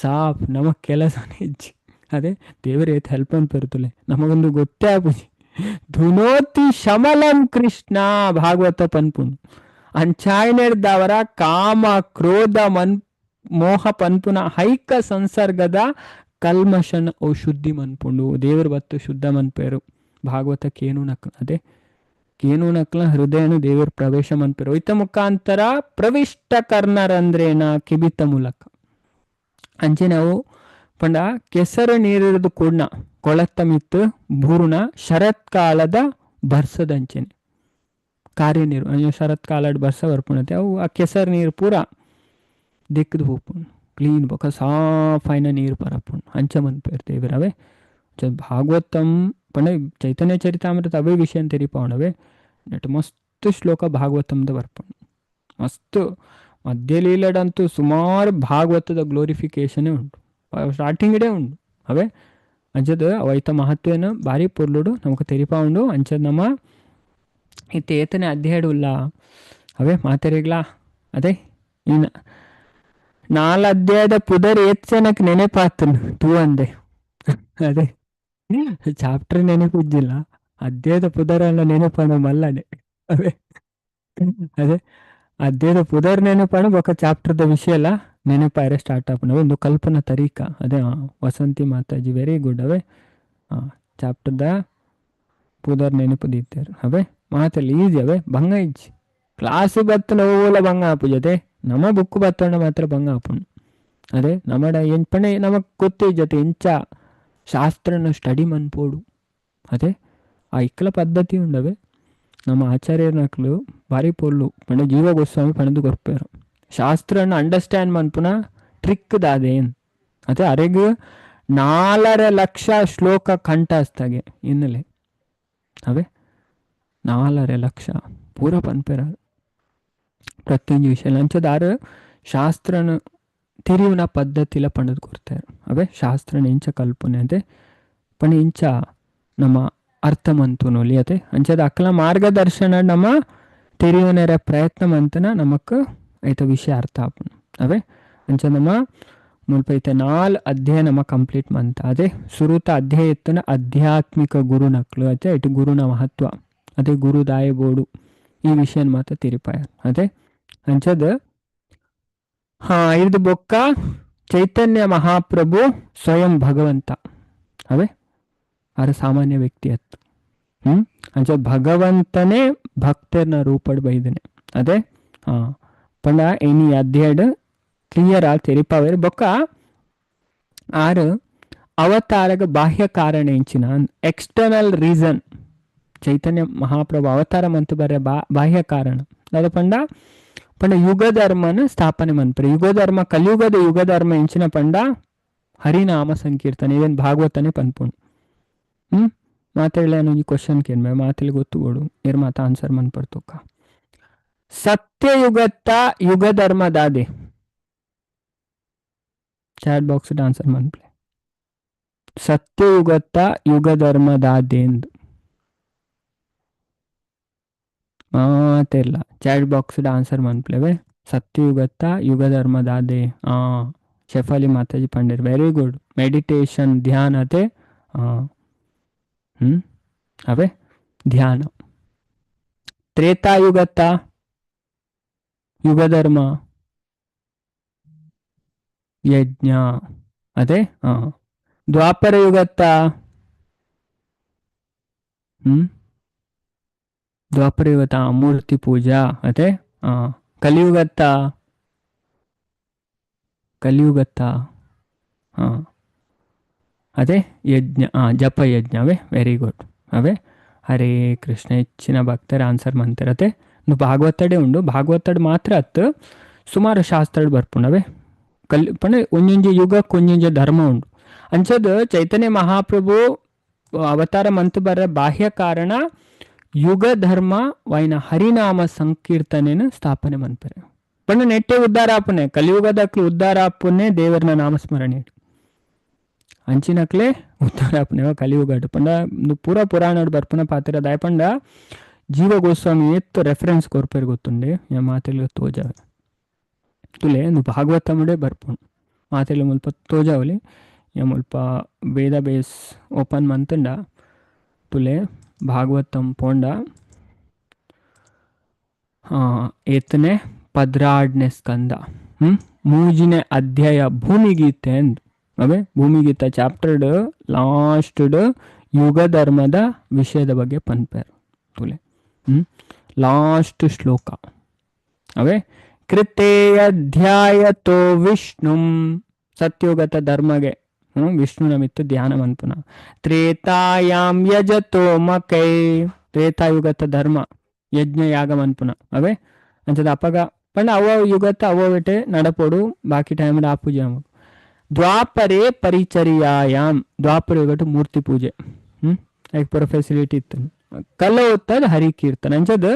ಸಾಫ್ ನಮಗ್ ಕೆಲಸನೇ ಇಜ್ಜಿ. ಅದೇ ದೇವರು ಏತ್ ಹೆಲ್ಪ್ ಅನ್ಪೇರ್ತುಲೆ ನಮಗೊಂದು ಗೊತ್ತೇ ಆಪುಜಿ. ಧುನೋತಿ ಶಮಲಂ ಕೃಷ್ಣ ಭಾಗವತ ಪನ್ಪುಂಡು ಅಂಚಾಯ್ನೆಡ್ದವರ ಕಾಮ ಕ್ರೋಧ ಮನ್ ಮೋಹ ಪನ್ಪುನ ಹೈಕ ಸಂಸರ್ಗದ ಕಲ್ಮಶನ ಅವು ಶುದ್ಧಿ ಮನ್ಪುಂಡು ದೇವರು ಬತ್ತು ಶುದ್ಧ ಮನ್ಪೇರು ಭಾಗವತ ಕೇನು ನಕ್ಲ. ಅದೇ ಕೇನು ನಕ್ಲ ಹೃದಯನು ದೇವರು ಪ್ರವೇಶ ಮನ್ಪೇರು ಇತ್ತ ಮುಖಾಂತರ ಪ್ರವಿಷ್ಟ ಕರ್ಣರಂದ್ರೇನ ಕಿಬಿತ ಮೂಲಕ. ಅಂಚೆ ನಾವು ಪಂಡ ಕೆಸರು ನೀರಿರೋದು ಕೂಡ್ನ ಕೊಳತ್ತ ಮಿತ್ತು ಬೂರುಣ ಶರತ್ಕಾಲದ ಬರ್ಸದಂಚೆನೆ ಕಾರ್ಯ ನೀರು ಅಂದ್ರೆ ಶರತ್ಕಾಲದ ಬರ್ಸ ಬರ್ಪುಣತೆ ಅವು ಆ ಕೆಸರು ನೀರು ಪೂರ ದಿಕ್ಕದು ಹೋಪುಂಡು. Clean ಬೊಕ ಸಾಫಾಯಿನ ನೀರು ಪರಪುಂಡು ಅಂಚ ಮನ್ಪೇರು ದೇವರವೇ. ಭಾಗವತಂ ಪಂಡ ಚೈತನ್ಯ ಚರಿತಾಮೃತ ಅವೇ ವಿಷಯ ತೆರಿಪಾವಣವೇ ನೆಟ್ ಮಸ್ತ್ ಶ್ಲೋಕ ಭಾಗವತಂದ ಬರ್ಪುಂಡು. ಮಸ್ತ್ ಮಧ್ಯಲೀಲಡಂತೂ ಸುಮಾರು ಭಾಗವತದ ಗ್ಲೋರಿಫಿಕೇಶನ್ ಉಂಟು, ಸ್ಟಾರ್ಟಿಂಗ್ ಇಡೇ ಉಂಟು ಅವೇ. ಅಂಚದ ಅವೈತ ಮಹತ್ವೇನ ಭಾರಿ ಪೊರ್ಲುಡು ನಮಕ್ ತೆರಿಪಾವುಂಡು. ಅಂಚದ ನಮ್ಮ ಇತ್ತೆ ಏತನೇ ಅಧ್ಯಾಯ ಉಲ್ಲ ಅವೇ ಮಾತೆರೆಗ್ಲಾ ಅದೇ ಇನ್ನ ನಾಲ್ ಅಧ್ಯಾಯದ ಪುದರ್ ಏತ್ಸನಕ್ ನೆನಪಾತನ್ ತೂ ಅಂದೆ. ಅದೇ ಚಾಪ್ಟರ್ ನೆನಪಿದ್ದಿಲ್ಲ, ಅಧ್ಯಾಯದ ಪುದರೆಲ್ಲ ನೆನಪಣ ಮಲ್ಲನೆ ಅವೇ. ಅದೇ ಅಧ್ಯಾಯದ ಪುದರ್ ನೆನಪಣ ಬೊಕ ಚಾಪ್ಟರ್ದ ವಿಷಯ ಎಲ್ಲ ನೆನಪಾರೆ ಸ್ಟಾರ್ಟ್ ಆಪುನ ಒಂದು ಕಲ್ಪನಾ ತರೀಕ. ಅದೇ ವಸಂತಿ ಮಾತಾಜಿ ವೆರಿ ಗುಡ್ ಅವೇ. ಚಾಪ್ಟರ್ದ ಪುದರ್ ನೆನಪು ದೀತಾರೆ ಅವೇ. ಮಾತಲ್ಲಿ ಈಜಿ ಅವೇ, ಬಂಗ ಇಜ್ಜಿ ಕ್ಲಾಸ್ ಬತ್ತನ ಓಲ ಬಂಗ ಆಪು ಜೊತೆ ನಮ್ಮ ಬುಕ್ ಬತ್ತಣ್ಣ ಮಾತ್ರ ಬಂಗ ಆಪುಂಡು. ಅದೇ ನಮ್ಮಡ ಎಂಪಣೆ ನಮಗ್ ಗೊತ್ತೇ ಜೊತೆ ಎಂಚ ಶಾಸ್ತ್ರನ ಸ್ಟಡಿ ಮನ್ಪೋಡು. ಅದೇ ಆ ಇಕ್ಕಲ ಪದ್ಧತಿ ಉಂಡವೆ ನಮ್ಮ ಆಚಾರ್ಯನಕ್ಲು ಭಾರಿ ಪೊರ್ಲು ಪಂಡ ಜೀವ ಗೋಸ್ವಾಮಿ ಪಣದು ಕೊರ್ಪೇರು ಶಾಸ್ತ್ರನ ಅಂಡರ್ಸ್ಟ್ಯಾಂಡ್ ಮನ್ಪುನ ಟ್ರಿಕ್ ದಾದೇನ್. ಅದೇ ಅರೆಗ್ 4.5 ಲಕ್ಷ ಶ್ಲೋಕ ಕಂಠಸ್ಥಗೆ ಇನ್ನಲೆ ಅವೇ 4.5 ಲಕ್ಷ ಪೂರ ಪನ್ಪೇರ ಪ್ರತಿಯೊಂದು ವಿಷಯ ಅಂಚದಾರು ಶಾಸ್ತ್ರನ ತಿರಿವಿನ ಪದ್ಧತಿಲ ಪಂಡದು ಕೊಡ್ತಾರೆ ಅವೇ. ಶಾಸ್ತ್ರನ ಇಂಚ ಕಲ್ಪನೆ ಅದೇ ಪಣ ಇಂಚ ನಮ್ಮ ಅರ್ಥ ಮಂತು ಅದೇ ಅಂಚದ ಅಕ್ಕಲ ಮಾರ್ಗದರ್ಶನ ನಮ್ಮ ತೆರಿಯುವನರ ಪ್ರಯತ್ನ ಮಂತನ ನಮಕ್ ಐತ ವಿಷಯ ಅರ್ಥ ಆಪುಂಡು ಅವೇ. ಅಂಚ ನಮ್ಮ ಮುಲ್ಪ ಐತೆ 4 ಅಧ್ಯಾಯ ನಮ್ಮ ಕಂಪ್ಲೀಟ್ ಮಂತ. ಅದೇ ಸುರುತ ಅಧ್ಯಾಯ ಎತ್ತನ ಆಧ್ಯಾತ್ಮಿಕ ಗುರುನಕ್ಲು ಅದೇ ಇಟ್ಟು ಗುರುನ ಮಹತ್ವ ಅದೇ ಗುರು ದಾಯಬೋಡು ಈ ವಿಷಯ ಮಾತ್ರ ತಿರಿಪಾಯ ಅದೇ. ಅಂಚದ ಹಾ ಇದು ಬೊಕ್ಕ ಚೈತನ್ಯ ಮಹಾಪ್ರಭು ಸ್ವಯಂ ಭಗವಂತ ಅವೇ, ಆರ ಸಾಮಾನ್ಯ ವ್ಯಕ್ತಿ ಅತ್ತು. ಅಂಚ ಭಗವಂತನೇ ಭಕ್ತನ ರೂಪಡ್ ಬೈದನೆ ಅದೇ. ಹಾ ಪಂಡ ಎನಿ ಅಧ್ಯಾಯಡ್ ಕ್ಲಿಯರ್ ಆ ತೆರಿಪಾವೇರು ಬೊಕ್ಕ ಆರು ಅವತಾರಗ ಬಾಹ್ಯ ಕಾರಣ ಎಂಚಿನ ಎಕ್ಸ್ಟರ್ನಲ್ ರೀಸನ್ ಚೈತನ್ಯ ಮಹಾಪ್ರಭು ಅವತಾರ ಮಂತು ಬರ ಬಾಹ್ಯ ಕಾರಣ ಅದ ಪಂಡ ಪಂಡ ಯುಗ ಧರ್ಮನ ಸ್ಥಾಪನೆ ಮನ್ಪರೆ. ಯುಗಧರ್ಮ ಕಲಿಯುಗದ ಯುಗಧರ್ಮ ಎಂಚಿನ ಪಂಡ ಹರಿನಾಮ ಸಂಕೀರ್ತನೆ ಇದೇನು ಭಾಗವತನೇ ಪನ್ಪುಂಡು. ಮಾತಾಡಲಿ ಅನ್ನೋ ಕ್ವಶನ್ ಕೇಳ್ಮೆ ಮಾತಲ್ಲಿ ಗೊತ್ತು ಬೋಡು ಏರ್ ಮಾತ answer ಮನ್ಪಡ್ತೋಕ. ಸತ್ಯಯುಗತ್ತ Yugadharma ದಾದೆ chat box answer ಮನ್ಪ್ಲೆ. ಸತ್ಯಯುಗತ್ತ Yugadharma ದಾದೆ ಎಂದು ಮಾತಿಲ್ಲ chat box answer ಮನ್ಪ್ಲೇವೆ. ಸತ್ಯಯುಗತ್ತ Yugadharma ದಾದೆ. Shefali Mataji ಪಂಡಿರ್ very good. Meditation ಧ್ಯಾನ ಅದೇ. ಅವೇ ಧ್ಯಾನ. ತ್ರೇತಾಯುಗತ್ತ ಯುಗಧರ್ಮ ಯಜ್ಞ ಅದೇ. ದ್ವಾಪರ ಯುಗತ್ತ ದ್ವಾಪರ ಯುಗತ್ತ ಮೂರ್ತಿ ಪೂಜಾ ಅದೇ. ಕಲಿಯುಗತ್ತ ಕಲಿಯುಗತ್ತ ಅದೇ ಯಜ್ಞ ಜಪ ಯಜ್ಞ ಅವೇ ವೆರಿ ಗುಡ್ ಅವೇ. ಹರೇ ಕೃಷ್ಣ ಹೆಚ್ಚಿನ ಭಕ್ತರ ಆನ್ಸರ್ ಮಂತಿರತ್ತೆ. ಭಾಗವತಡೆ ಉಂಡು, ಭಾಗವತಡ್ ಮಾತ್ರ ಅತ್ತು ಸುಮಾರು ಶಾಸ್ತ್ರಡ್ ಬರ್ಪುಂಡವೆ. ಕಲ್ ಪಂಡ ಒಂಜೊಂಜಿ ಯುಗಕ್ಕೆ ಒಂಜೊಂಜಿ ಧರ್ಮ ಉಂಡು. ಅಂಚದ ಚೈತನ್ಯ ಮಹಾಪ್ರಭು ಅವತಾರ ಮಂತು ಬರ ಬಾಹ್ಯ ಕಾರಣ ಯುಗ ಧರ್ಮ ವೈನ ಹರಿನಾಮ ಸಂಕೀರ್ತನೆನ ಸ್ಥಾಪನೆ ಮನ್ಪರೆ. ಪಂಡ ನೆಟ್ಟೆ ಉದ್ಧಾರ ಆಪುನೆ ಕಲಿಯುಗದಕ್ಲು ಉದ್ಧಾರ ಆಪುನೆ ದೇವರನ ನಾಮಸ್ಮರಣೆ ಅಂಚಿನಕ್ಲೆ ಉದ್ಧಾರ ಆಪುನೆ ಕಲಿಯುಗ ಪಂಡ ಪೂರ ಪುರಾಣ ಬರ್ಪುನ ಪಾತ್ರ ದಾಯ ಪಂಡ ಜೀವ ಗೋಸ್ವಾಮಿ ಎತ್ತು ರೆಫರೆನ್ಸ್ ಕೊರ್ಪೇರು ಗೊತ್ತುಂಡೆ ಮಾತೆಲ್ಲ ತೋಜಾವೆ ತುಲೆ ಭಾಗವತಮಡೆ ಬರ್ಪುಂಡು ಮಾತೆಲ್ಲ ಮುಲ್ಪ ತೋಜಾವಲಿ ಮುಲ್ಪ ವೇದ ಬೇಸ್ ಓಪನ್ ಮಂತಂಡ ತುಲೆ ಭಾಗವತಂ ಪೋಂಡ ಏತನೆ 12ನೇ ಸ್ಕಂದ 3ನೇ ಅಧ್ಯಾಯ ಭೂಮಿಗೀತೆ ಅಂದು ಅವೇ ಭೂಮಿಗೀತೆ ಚಾಪ್ಟರ್ಡ್ ಲಾಸ್ಟ್ ಯುಗ ಧರ್ಮದ ವಿಷಯದ ಬಗ್ಗೆ ಪನ್ಪೇರು ತುಲೆ ಲಾಸ್ಟ್ ಶ್ಲೋಕ ಅವೇ ಕೃತೇ ಅಧ್ಯಾಯತೋ ವಿಷ್ಣುಂ ಸತ್ಯುಗತ ಧರ್ಮಗೆ ವಿಷ್ಣುನ ಮಿತ್ತು ಧ್ಯಾನ ಮನ್ಪುನ ತ್ರೇತಾಯಾಂ ಯಜತೋ ಮಕೈ ತ್ರೇತಾಯುಗತ ಧರ್ಮ ಯಜ್ಞ ಯಾಗ ಮನ್ಪುನ ಅವೇ ಅಂಚದ ಅಪಗ ಪಂಡ ಅವ ಯುಗತ್ತ ಅವವಿಟ್ಟೆ ನಡಪೋಡು ಬಾಕಿ ಟೈಮ್ ಆ ಪೂಜೆ ನಮಕ್. ದ್ವಾಪರೇ ಪರಿಚರ್ಯಾಯಾಮ್ ದ್ವಾಪರ ಯುಗಟ್ಟು ಮೂರ್ತಿ ಪೂಜೆ ಐಕ್ ಪೂರ ಫೆಸಿಲಿಟಿ ಇತ್ತು. ಕಲೌತ್ತದ ಹರಿಕೀರ್ತನ ಅಂಚದ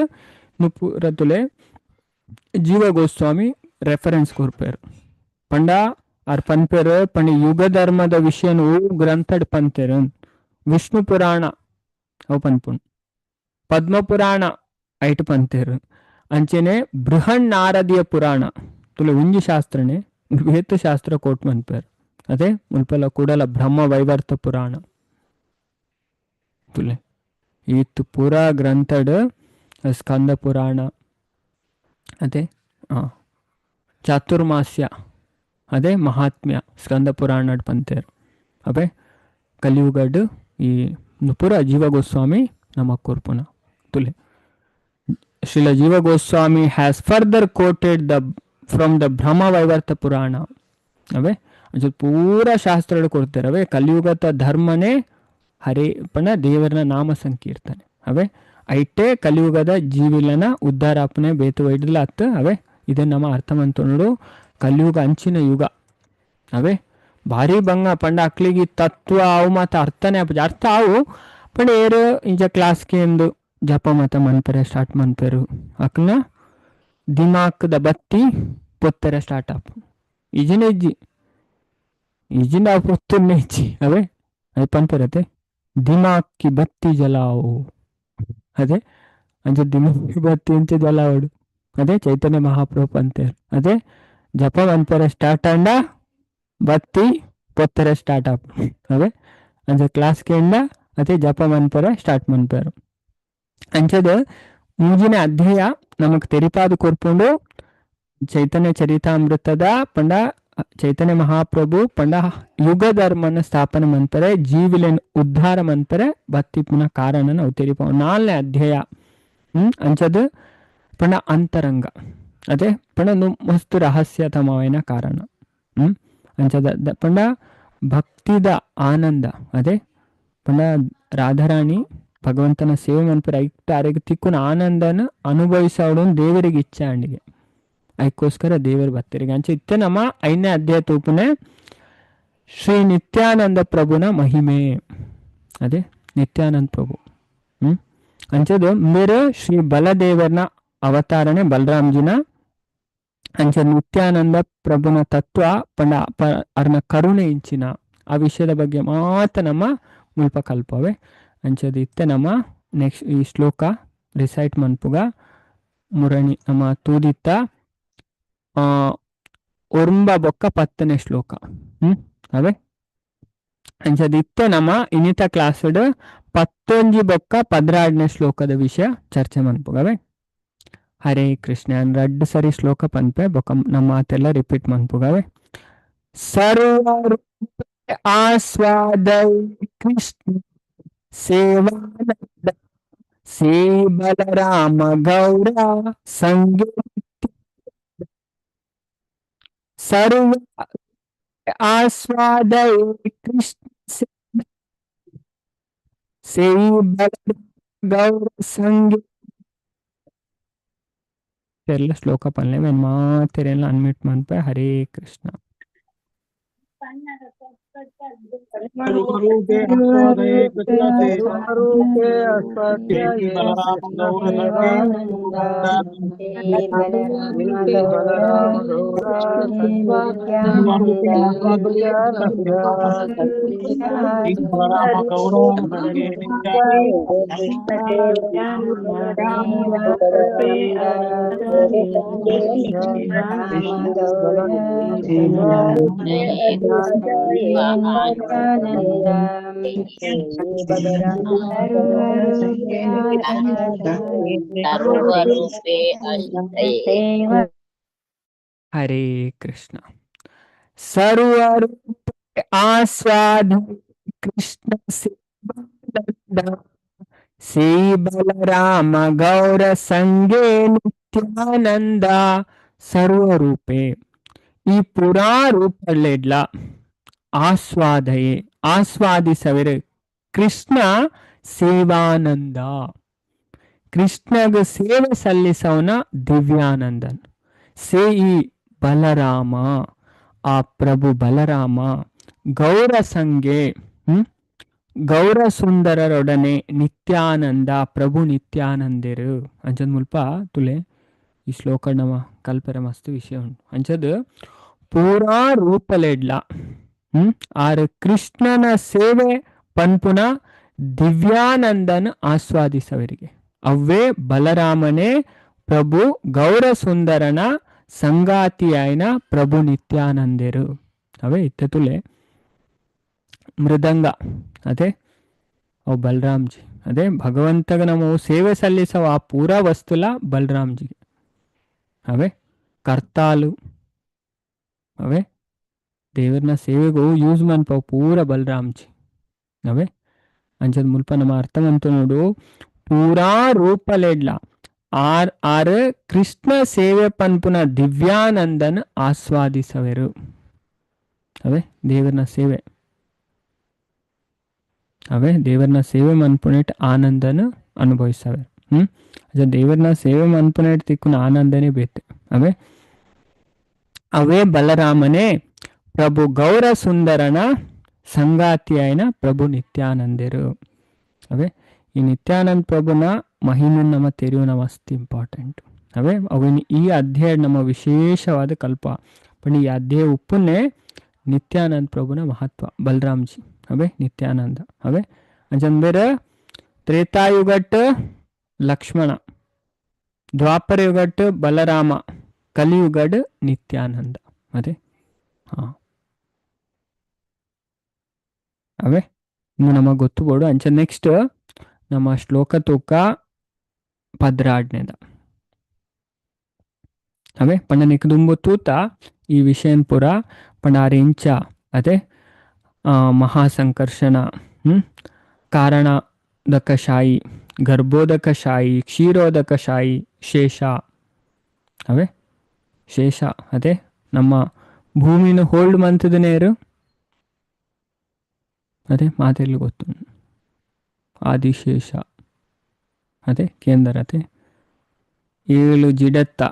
ಪೂರ ಜೀವ ಗೋಸ್ವಾಮಿ ರೆಫರೆನ್ಸ್ ಕೊರ್ಪೇರು ಪಂಡ ಆರ್ ಪನ್ಪೇರು ಪಂಡ ಯುಗ ಧರ್ಮದ ವಿಷಯನು ಗ್ರಂಥಡ್ ಪಂತೇರು. ವಿಷ್ಣು ಪುರಾಣ ಅವು ಪನ್ಪುಣ್, ಪದ್ಮ ಪುರಾಣ ಐಟ್ ಪಂತೇರು, ಅಂಚೆನೆ ಬೃಹನ್ ನಾರದಿಯ ಪುರಾಣ ತುಲೆ ಉಂಜಿ ಶಾಸ್ತ್ರನೆ ವೇತ ಶಾಸ್ತ್ರ ಕೋಟ್ ಮನ್ಪೇರು. ಅದೇ ಮುಲ್ಪಲ ಕೂಡಲ ಬ್ರಹ್ಮ ವೈವರ್ತ ಪುರಾಣ ತುಲೆ ಈತ್ ಪೂರ ಗ್ರಂಥಡ್ ಸ್ಕಂದ ಪುರಾಣ ಅದೇ ಚಾತುರ್ಮಾಸ್ಯ ಅದೇ ಮಹಾತ್ಮ್ಯ ಸ್ಕಂದ ಪುರಾಣ ಪಂತೇರು. ಅಬೆ ಕಲಿಯುಗಡ್ ಈ ಪೂರ ಜೀವ ಗೋಸ್ವಾಮಿ ನಮ್ಮ ಕೊರ್ಪುನ ತುಲೆ. Srila Jiva Goswami has further quoted the from the Brahma Vaivarta Purana. ಅವೇ ಅದು ಪೂರ ಶಾಸ್ತ್ರಗಳು ಕೊಡ್ತಾರೆ. ಅವೇ ಕಲಿಯುಗದ ಧರ್ಮನೇ ಹರೇ ಪಣ ದೇವರನ ನಾಮ ಸಂಕೀರ್ತನೆ. ಅವೇ ಐಟೇ ಕಲಿಯುಗದ ಜೀವಿಲನ ಉದ್ಧಾರಾಪನೆ ಬೇತು ವೈಡ್ಲ ಅತ್ತ. ಅವೇ ಇದನ್ನ ನಮ್ಮ ಅರ್ಥ ಮಂತೊಂಡು ಕಲಿಯುಗ ಅಂಚಿನ ಯುಗ. ಅವೇ ಭಾರಿ ಬಂಗ ಪಂಡ ಅಕ್ಲಿಗೆ ತತ್ವ ಅವು ಮಾತ ಅರ್ಥನೇ ಅರ್ಥ ಅವು ಪಂಡ ಏರು ಇಂಚ ಕ್ಲಾಸ್ಗೆ ಎಂದು ಜಪ ಮತ ಮನ್ಪೆರೆ ಸ್ಟಾರ್ಟ್ ಮನ್ಪೆರು ಅಕ್ನ ದಿಮಾಕ್ದ ಬತ್ತಿ ಪೊತ್ತರೆ ಸ್ಟಾರ್ಟ್ ಆಪ್ ಇಜಿನ ಇಜ್ಜಿ ಇಜಿನ ಪೊತ್ತುನ್ನೇ ಇಜ್ಜಿ. ಅವೇ ಅದು ಪನ್ಪೆರತೆ ದಿಮಾಕ್ಕಿ ಬತ್ತಿ ಜಲಾವು ಅದೇ ಅಂಚೆ ದಿಮಾಕ್ಕಿ ಬತ್ತಿ ಅಂಚೆ ಜಲಾವಡು ಅದೇ ಚೈತನ್ಯ ಮಹಾಪ್ರಭು ಅಂತಾರೆ. ಅದೇ ಜಪ ಮನ್ಪೆರೆ ಸ್ಟಾರ್ಟ್ ಅಂಡ ಬತ್ತಿ ಪೊತ್ತರೆ ಸ್ಟಾರ್ಟ್ ಆಪ್. ಅವೇ ಅಂಚೆ ಕ್ಲಾಸ್ ಕೇಂಡ ಅದೇ ಜಪ ಮನ್ಪೆರೆ ಸ್ಟಾರ್ಟ್ ಮನ್ಪೆರು. ಅಂಚದ ಮೂಜಿನ ಅಧ್ಯಾಯ ನಮಕ್ ತೆರಿಪಾದ ಕೊರ್ಪುಂಡು ಚೈತನ್ಯ ಚರಿತಾಮೃತದ ಪಂಡ ಚೈತನ್ಯ ಮಹಾಪ್ರಭು ಪಂಡ ಯುಗ ಧರ್ಮನ ಸ್ಥಾಪನೆ ಮನ್ಪರೆ ಜೀವಿಲೆನ್ ಉದ್ಧಾರ ಮನ್ಪರೆ ಬತ್ತಿಪ್ಪುನ ಕಾರಣನ ಅವು ತೆರಿಪ ನಾಲ್ನೇ ಅಧ್ಯಾಯ ಅಂಚದ ಪಂಡ ಅಂತರಂಗ ಅದೇ ಪಂಡ ಮಸ್ತು ರಹಸ್ಯತಮವಾಯಿನ ಕಾರಣ ಅಂಚದ ಪಂಡ ಭಕ್ತಿದ ಆನಂದ ಅದೇ ಪಂಡ ರಾಧಾರಾಣಿ ಭಗವಂತನ ಸೇವೆ ಮನ್ಪರೆ ಐಕ್ತ ಅರೆಗೆ ತಿಕ್ಕುನ ಆನಂದನ ಅನುಭವಿಸೋಡು ದೇವರಿಗೆ ಇಚ್ಛೆ ಅಂಡಿಗೆ ಅದಕ್ಕೋಸ್ಕರ ದೇವರು ಭಕ್ತರಿಗೆ ಅಂಚೆ ಇತ್ತೆ ನಮ್ಮ ಐದನೇ ಅಧ್ಯಾಯ ತೂಪುನೆ ಶ್ರೀ ನಿತ್ಯಾನಂದ ಪ್ರಭುನ ಮಹಿಮೆ ಅದೇ ನಿತ್ಯಾನಂದ ಪ್ರಭು ಅಂಚದು ಮೇರೆ ಶ್ರೀ ಬಲದೇವರನ ಅವತಾರನೆ ಬಲರಾಮ್ಜಿನ ಅಂಚೆ ನಿತ್ಯಾನಂದ ಪ್ರಭುನ ತತ್ವ ಪಂಡ ಅರ್ನ ಕರುಣೆ ಇಂಚಿನ ಆ ವಿಷಯದ ಬಗ್ಗೆ ಮಾತ್ರ ನಮ್ಮ ಮುಲ್ಪ ಕಲ್ಪವೆ. ಅಂಚದು ಇತ್ತೆ ನಮ್ಮ ನೆಕ್ಸ್ಟ್ ಈ ಶ್ಲೋಕ ರಿಸೈಟ್ ಮನ್ಪುಗ ಮುರಣಿ ನಮ್ಮ ತೂದಿತ್ತ ಒರ್ಂಬ ಬೊಕ್ಕ 10ನೇ ಶ್ಲೋಕ ಅವೇ ಅಂಚದು ಇತ್ತೆ ನಮ್ಮ ಇನ್ನಿತ ಕ್ಲಾಸ್ಡ್ 11 ಬೊಕ್ಕ 12ನೇ ಶ್ಲೋಕದ ವಿಷಯ ಚರ್ಚೆ ಮನ್ಪುಗವೆ. ಹರೇ ಕೃಷ್ಣ ರಡ್ಡು ಸರಿ ಶ್ಲೋಕ ಪನ್ಪೆ ಬೊಕ್ಕ ನಮ್ಮ ಮಾತೆಲ್ಲ ರಿಪೀಟ್ ಮನ್ಪುಗವೆ. ಸರ್ವ ಆಸ್ವಾದೈ ಕೃಷ್ಣ ಸೇವಾನಂದ ಸೇ ಬಲರಾಮ ಗೌರ ಸಂಗೀತ ಸರ್ವ ಆಸ್ವಾದೈ ಕೃಷ್ಣ ಸೇ ಬಲರಾಮ ಗೌರ ಸಂಗೀತ ಎಲ್ಲ ಶ್ಲೋಕ ಪನ್ಲೆ ಮಾತೆರೆಲ್ಲ ಅನ್ಮ್ಯೂಟ್ ಮನ್ಪೆ. ಹರೇ ಕೃಷ್ಣ. हरे कृष्ण। सर्वरूप आस्वाद कृष्ण से बलराम गौर संगे नित्यानंद ಸರ್ವರೂಪೇ ಈ ಪುರಾ ರೂಪಲೆಡ್ಲ ಆಸ್ವಾದಯೇ ಆಸ್ವಾದಿಸವೆರು ಕೃಷ್ಣ ಸೇವಾನಂದ ಕೃಷ್ಣಗ ಸೇವೆ ಸಲ್ಲಿಸವನ ದಿವ್ಯಾನಂದನ್ ಸೇಯಿ ಬಲರಾಮ ಆ ಪ್ರಭು ಬಲರಾಮ ಗೌರ ಸಂಗೆ ಗೌರ ಸುಂದರರೊಡನೆ ನಿತ್ಯಾನಂದ ಪ್ರಭು ನಿತ್ಯಾನಂದರು ಅಂಚದ ಮುಲ್ಪ ತುಲೆ ಈ ಶ್ಲೋಕ ನಮ್ಮ ಕಲ್ಪರೆ ಮಸ್ತ್ ವಿಷಯ ಉಂಟು. ಅಂಚದ ಪೂರಾ ರೂಪಲೆಡ್ಲ ಆರು ಕೃಷ್ಣನ ಸೇವೆ ಪನ್ಪುನ ದಿವ್ಯಾನಂದನ ಆಸ್ವಾದಿಸವರಿಗೆ ಅವ್ವೇ ಬಲರಾಮನೇ ಪ್ರಭು ಗೌರ ಸುಂದರನ ಸಂಗಾತಿಯಾಯಿನ ಪ್ರಭು ನಿತ್ಯಾನಂದರು. ಅವೇ ಇತ್ತೆ ತುಲೆ ಮೃದಂಗ ಅದೇ ಅವು ಬಲರಾಮ್ಜಿ ಅದೇ ಭಗವಂತಗ ನಾವು ಸೇವೆ ಸಲ್ಲಿಸವ ಆ ಪೂರಾ ವಸ್ತುಲ ಬಲರಾಮ್ಜಿಗೆ. ಅವೇ ಕರ್ತಾಲು ಅವೇ ದೇವರನ್ನ ಸೇವೆಗೂ ಯೂಸ್ ಮನ್ಪವು ಪೂರ ಬಲರಾಮ್ಜಿ. ಅವೇ ಅಂಚದ ಮುಲ್ಪ ನಮ್ಮ ಅರ್ಥವಂತ ನೋಡು ಪೂರಾ ರೂಪಲೆಡ್ಲ ಆರ್ ಆರ್ ಕೃಷ್ಣ ಸೇವೆ ಪನ್ಪುನ ದಿವ್ಯಾನಂದನ ಆಸ್ವಾದಿಸವೆರು. ಅವೇ ದೇವರನ್ನ ಸೇವೆ ಅವೇ ದೇವರನ್ನ ಸೇವೆ ಮನ್ಪುನೆಟ್ ಆನಂದನ ಅನುಭವಿಸವೆ. ಅದೇ ದೇವರನ್ನ ಸೇವೆ ಮನ್ಪುನೆಟ್ ತಿಕ್ಕುನ ಆನಂದನೇ ಬೇತೆ. ಅವೇ ಅವೇ ಬಲರಾಮನೇ ಪ್ರಭು ಗೌರ ಸುಂದರನ ಸಂಗಾತಿಯಾಯಿನ ಪ್ರಭು ನಿತ್ಯಾನಂದರು. ಅವೇ ಈ ನಿತ್ಯಾನಂದ ಪ್ರಭುನ ಮಹಿಮೆ ನಮ್ಮ ತೆರೆಯುವ ಮಸ್ತ್ ಇಂಪಾರ್ಟೆಂಟ್. ಅವೇ ಅವಿನ ಈ ಅಧ್ಯಾಯ ನಮ್ಮ ವಿಶೇಷವಾದ ಕಲ್ಪ ಪಂಡ ಈ ಅಧ್ಯಾಯ ಉಪ್ಪುನೆ ನಿತ್ಯಾನಂದ ಪ್ರಭುನ ಮಹತ್ವ ಬಲರಾಮ್ಜಿ. ಅವೇ ನಿತ್ಯಾನಂದ ಅವೇ ಅಂಚಂದ್ರೆ ತ್ರೇತಾಯುಗಟ್ ಲಕ್ಷ್ಮಣ, ದ್ವಾಪರ ಯುಗಟ್ ಬಲರಾಮ, ಕಲಿಯುಗಡ್ ನಿತ್ಯಾನಂದ. ಅದೇ ಹಾ ಅವೇ ಇನ್ನು ನಮಗೆ ಗೊತ್ತು ಬೋಡು. ಅಂಚ ನೆಕ್ಸ್ಟ್ ನಮ್ಮ ಶ್ಲೋಕ ತೂಕ ಪದ್ರಾಡ್ನೇದ. ಅವೇ ಪಂಡ ನಿಕ್ ದುಂಬು ತೂತ ಈ ವಿಷಯನ್ ಪೂರ ಪಂಡ ಆರ್ ಇಂಚ ಅದೇ ಮಹಾಸಂಕರ್ಷಣ ಕಾರಣದಕಶಾಯಿ ಗರ್ಭೋದಕಶಾಯಿ ಕ್ಷೀರೋದಕಶಾಯಿ ಶೇಷ. ಅವೇ ಶೇಷ ಅದೇ ನಮ್ಮ ಭೂಮಿನ ಹೋಲ್ಡ್ ಮಂತದ ನೇರು ಅದೇ ಮಾತೆಲ್ಲ ಗೊತ್ತು ಆದಿಶೇಷ ಅದೇ ಕೇಂದ್ರ ಅದೇ ಏಳು ಜಿಡತ್ತ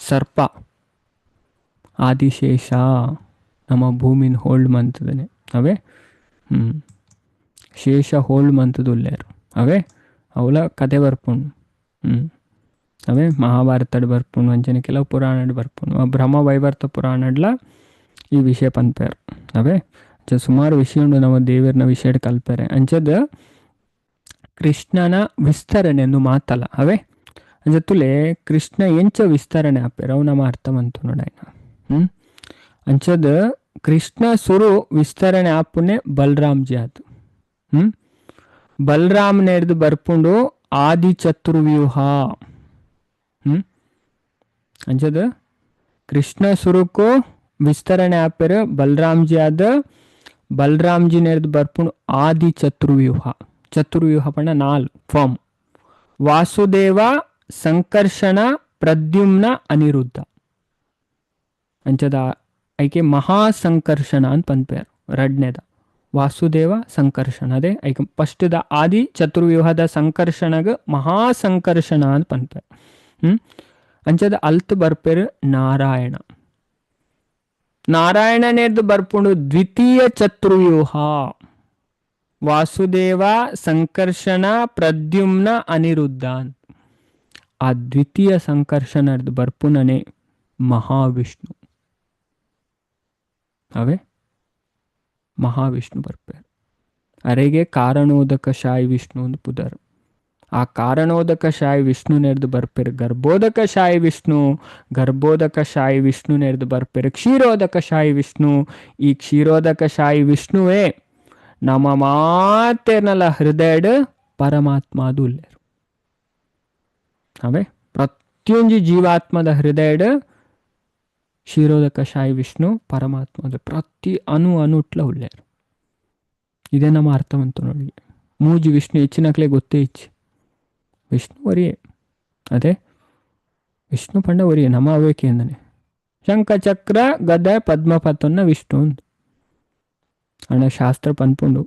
ಸರ್ಪ ಆದಿಶೇಷ ನಮ್ಮ ಭೂಮಿನ ಹೋಲ್ಡ್ ಮಂತದನೆ. ಅವೇ ಶೇಷ ಹೋಲ್ಡ್ ಮಂತದುಲ್ಲೇರು. ಅವೇ ಅವಲ ಕತೆ ಬರ್ಪುಂಡು. ಅವೇ ಮಹಾಭಾರತಡ್ ಬರ್ಪುಂಡು ಅಂಚನೆ ಕೆಲವು ಪುರಾಣಡ್ ಬರ್ಪುಂಡು ಬ್ರಹ್ಮ ವೈವರ್ತ ಪುರಾಣಡ್ಲ ಈ ವಿಷಯ ಪನ್ಪೇರು. ಅವೇ ಅಂಚ ಸುಮಾರು ವಿಷಯ ಉಂಡು ನಮ್ಮ ದೇವರನ ವಿಷಯ ಕಲ್ಪೆರೆ. ಅಂಚದ ಕೃಷ್ಣನ ವಿಸ್ತರಣೆ ಎಂದು ಮಾತಲ್ಲ. ಅವೇ ಅಂಚ ತುಲೆ ಕೃಷ್ಣ ಎಂಚ ವಿಸ್ತರಣೆ ಆಪೇರು ಅವು ನಮ್ಮ ಅರ್ಥ ಮಂತು ನೋಡಾಯ್ನ. ಅಂಚದ ಕೃಷ್ಣ ಸುರು ವಿಸ್ತರಣೆ ಆಪುನೆ ಬಲರಾಮ್ಜಿ ಆತು. ಬಲರಾಮನೇರ್ದು ಬರ್ಪುಂಡು ಆದಿ ಚತುರ್ವ್ಯೂಹ. ಅಂಚದ ಕೃಷ್ಣ ಸುರುಕು ವಿಸ್ತರಣೆ ಆಪೇರು ಬಲರಾಮ್ಜಿ ಆದ ಬಲರಾಮ್ಜಿ ನೇರ್ದು ಬರ್ಪುಂಡು ಆದಿ ಚತುರ್ವ್ಯೂಹ. ಚತುರ್ವ್ಯೂಹ ಪಂಡ ನಾಲ್ ಫಾರ್ಮ್ ವಾಸುದೇವ ಸಂಕರ್ಷಣ ಪ್ರದ್ಯುಮ್ನ ಅನಿರುದ್ಧ. ಅಂಚದ ಐಕೆ ಮಹಾಸಂಕರ್ಷಣ ಅಂತ ಪನ್ಪೇರು ರಡ್ನೇದ ವಾಸುದೇವ ಸಂಕರ್ಷಣ. ಅದೇ ಐಕೆ ಫಸ್ಟ್ದ ಆದಿ ಚತುರ್ವ್ಯೂಹದ ಸಂಕರ್ಷಣಗ ಮಹಾಸಂಕರ್ಷಣ ಅಂತ ಪನ್ಪೇರು. ಅಂಚದ ಅಲ್ತ್ ಬರ್ಪೇರು ನಾರಾಯಣ. ನಾರಾಯಣನೇರ್ದು ಬರ್ಪುಂಡು ದ್ವಿತೀಯ ಚತುರ್ವ್ಯೂಹ ವಾಸುದೇವ ಸಂಕರ್ಷಣ ಪ್ರದ್ಯುಮ್ನ ಅನಿರುದ್ಧ. ಆ ದ್ವಿತೀಯ ಸಂಕರ್ಷಣರ್ದು ಬರ್ಪುನನೆ ಮಹಾವಿಷ್ಣು. ಅವೇ ಮಹಾವಿಷ್ಣು ಬರ್ಪೇರು. ಅರೆಗೆ ಕಾರಣೋದಕ ಶಾಯಿ ವಿಷ್ಣು ಅಂತ ಪುದರ್. ಆ ಕಾರಣೋದಕ ಶಾಯಿ ವಿಷ್ಣು ನೆರೆದು ಬರ್ಪೇರು ಗರ್ಭೋದಕ ಶಾಯಿ ವಿಷ್ಣು, ಗರ್ಭೋದಕ ಶಾಯಿ ವಿಷ್ಣು ನೆರೆದು ಬರ್ಪೇರು ಕ್ಷೀರೋದಕ ಶಾಯಿ ವಿಷ್ಣು. ಈ ಕ್ಷೀರೋದಕ ಶಾಯಿ ವಿಷ್ಣುವೇ ನಮ್ಮ ಮಾತೇನಲ್ಲ ಹೃದಯಡ್ ಪರಮಾತ್ಮ ಅದು ಉಲ್ಲೇರು. ಅವೇ ಪ್ರತಿಯೊಂದು ಜೀವಾತ್ಮದ ಹೃದಯಡ್ ಕ್ಷೀರೋದಕ ಶಾಯಿ ವಿಷ್ಣು ಪರಮಾತ್ಮ ಅದು ಪ್ರತಿ ಅಣು ಅಣುಟ್ಲ ಉಲ್ಲೇರು. ಇದೇ ನಮ್ಮ ಅರ್ಥವಂತು ನೋಡಿ. ಮೂಜಿ ವಿಷ್ಣು ಹೆಚ್ಚಿನಕ್ಲೆ ಗೊತ್ತೇ ಇಚ್ಚಿ ವಿಷ್ಣು ಒರಿಯೇ. ಅದೇ ವಿಷ್ಣು ಪಂಡ ಒರಿಯೇ ನಮ್ಮ ಅವೇಕೆ ಅಂದನೆ ಶಂಖ ಚಕ್ರ ಗದ ಪದ್ಮಪತನ್ನ ವಿಷ್ಣು ಅಂದು ಅಣ್ಣ ಶಾಸ್ತ್ರ ಪನ್ಪುಂಡು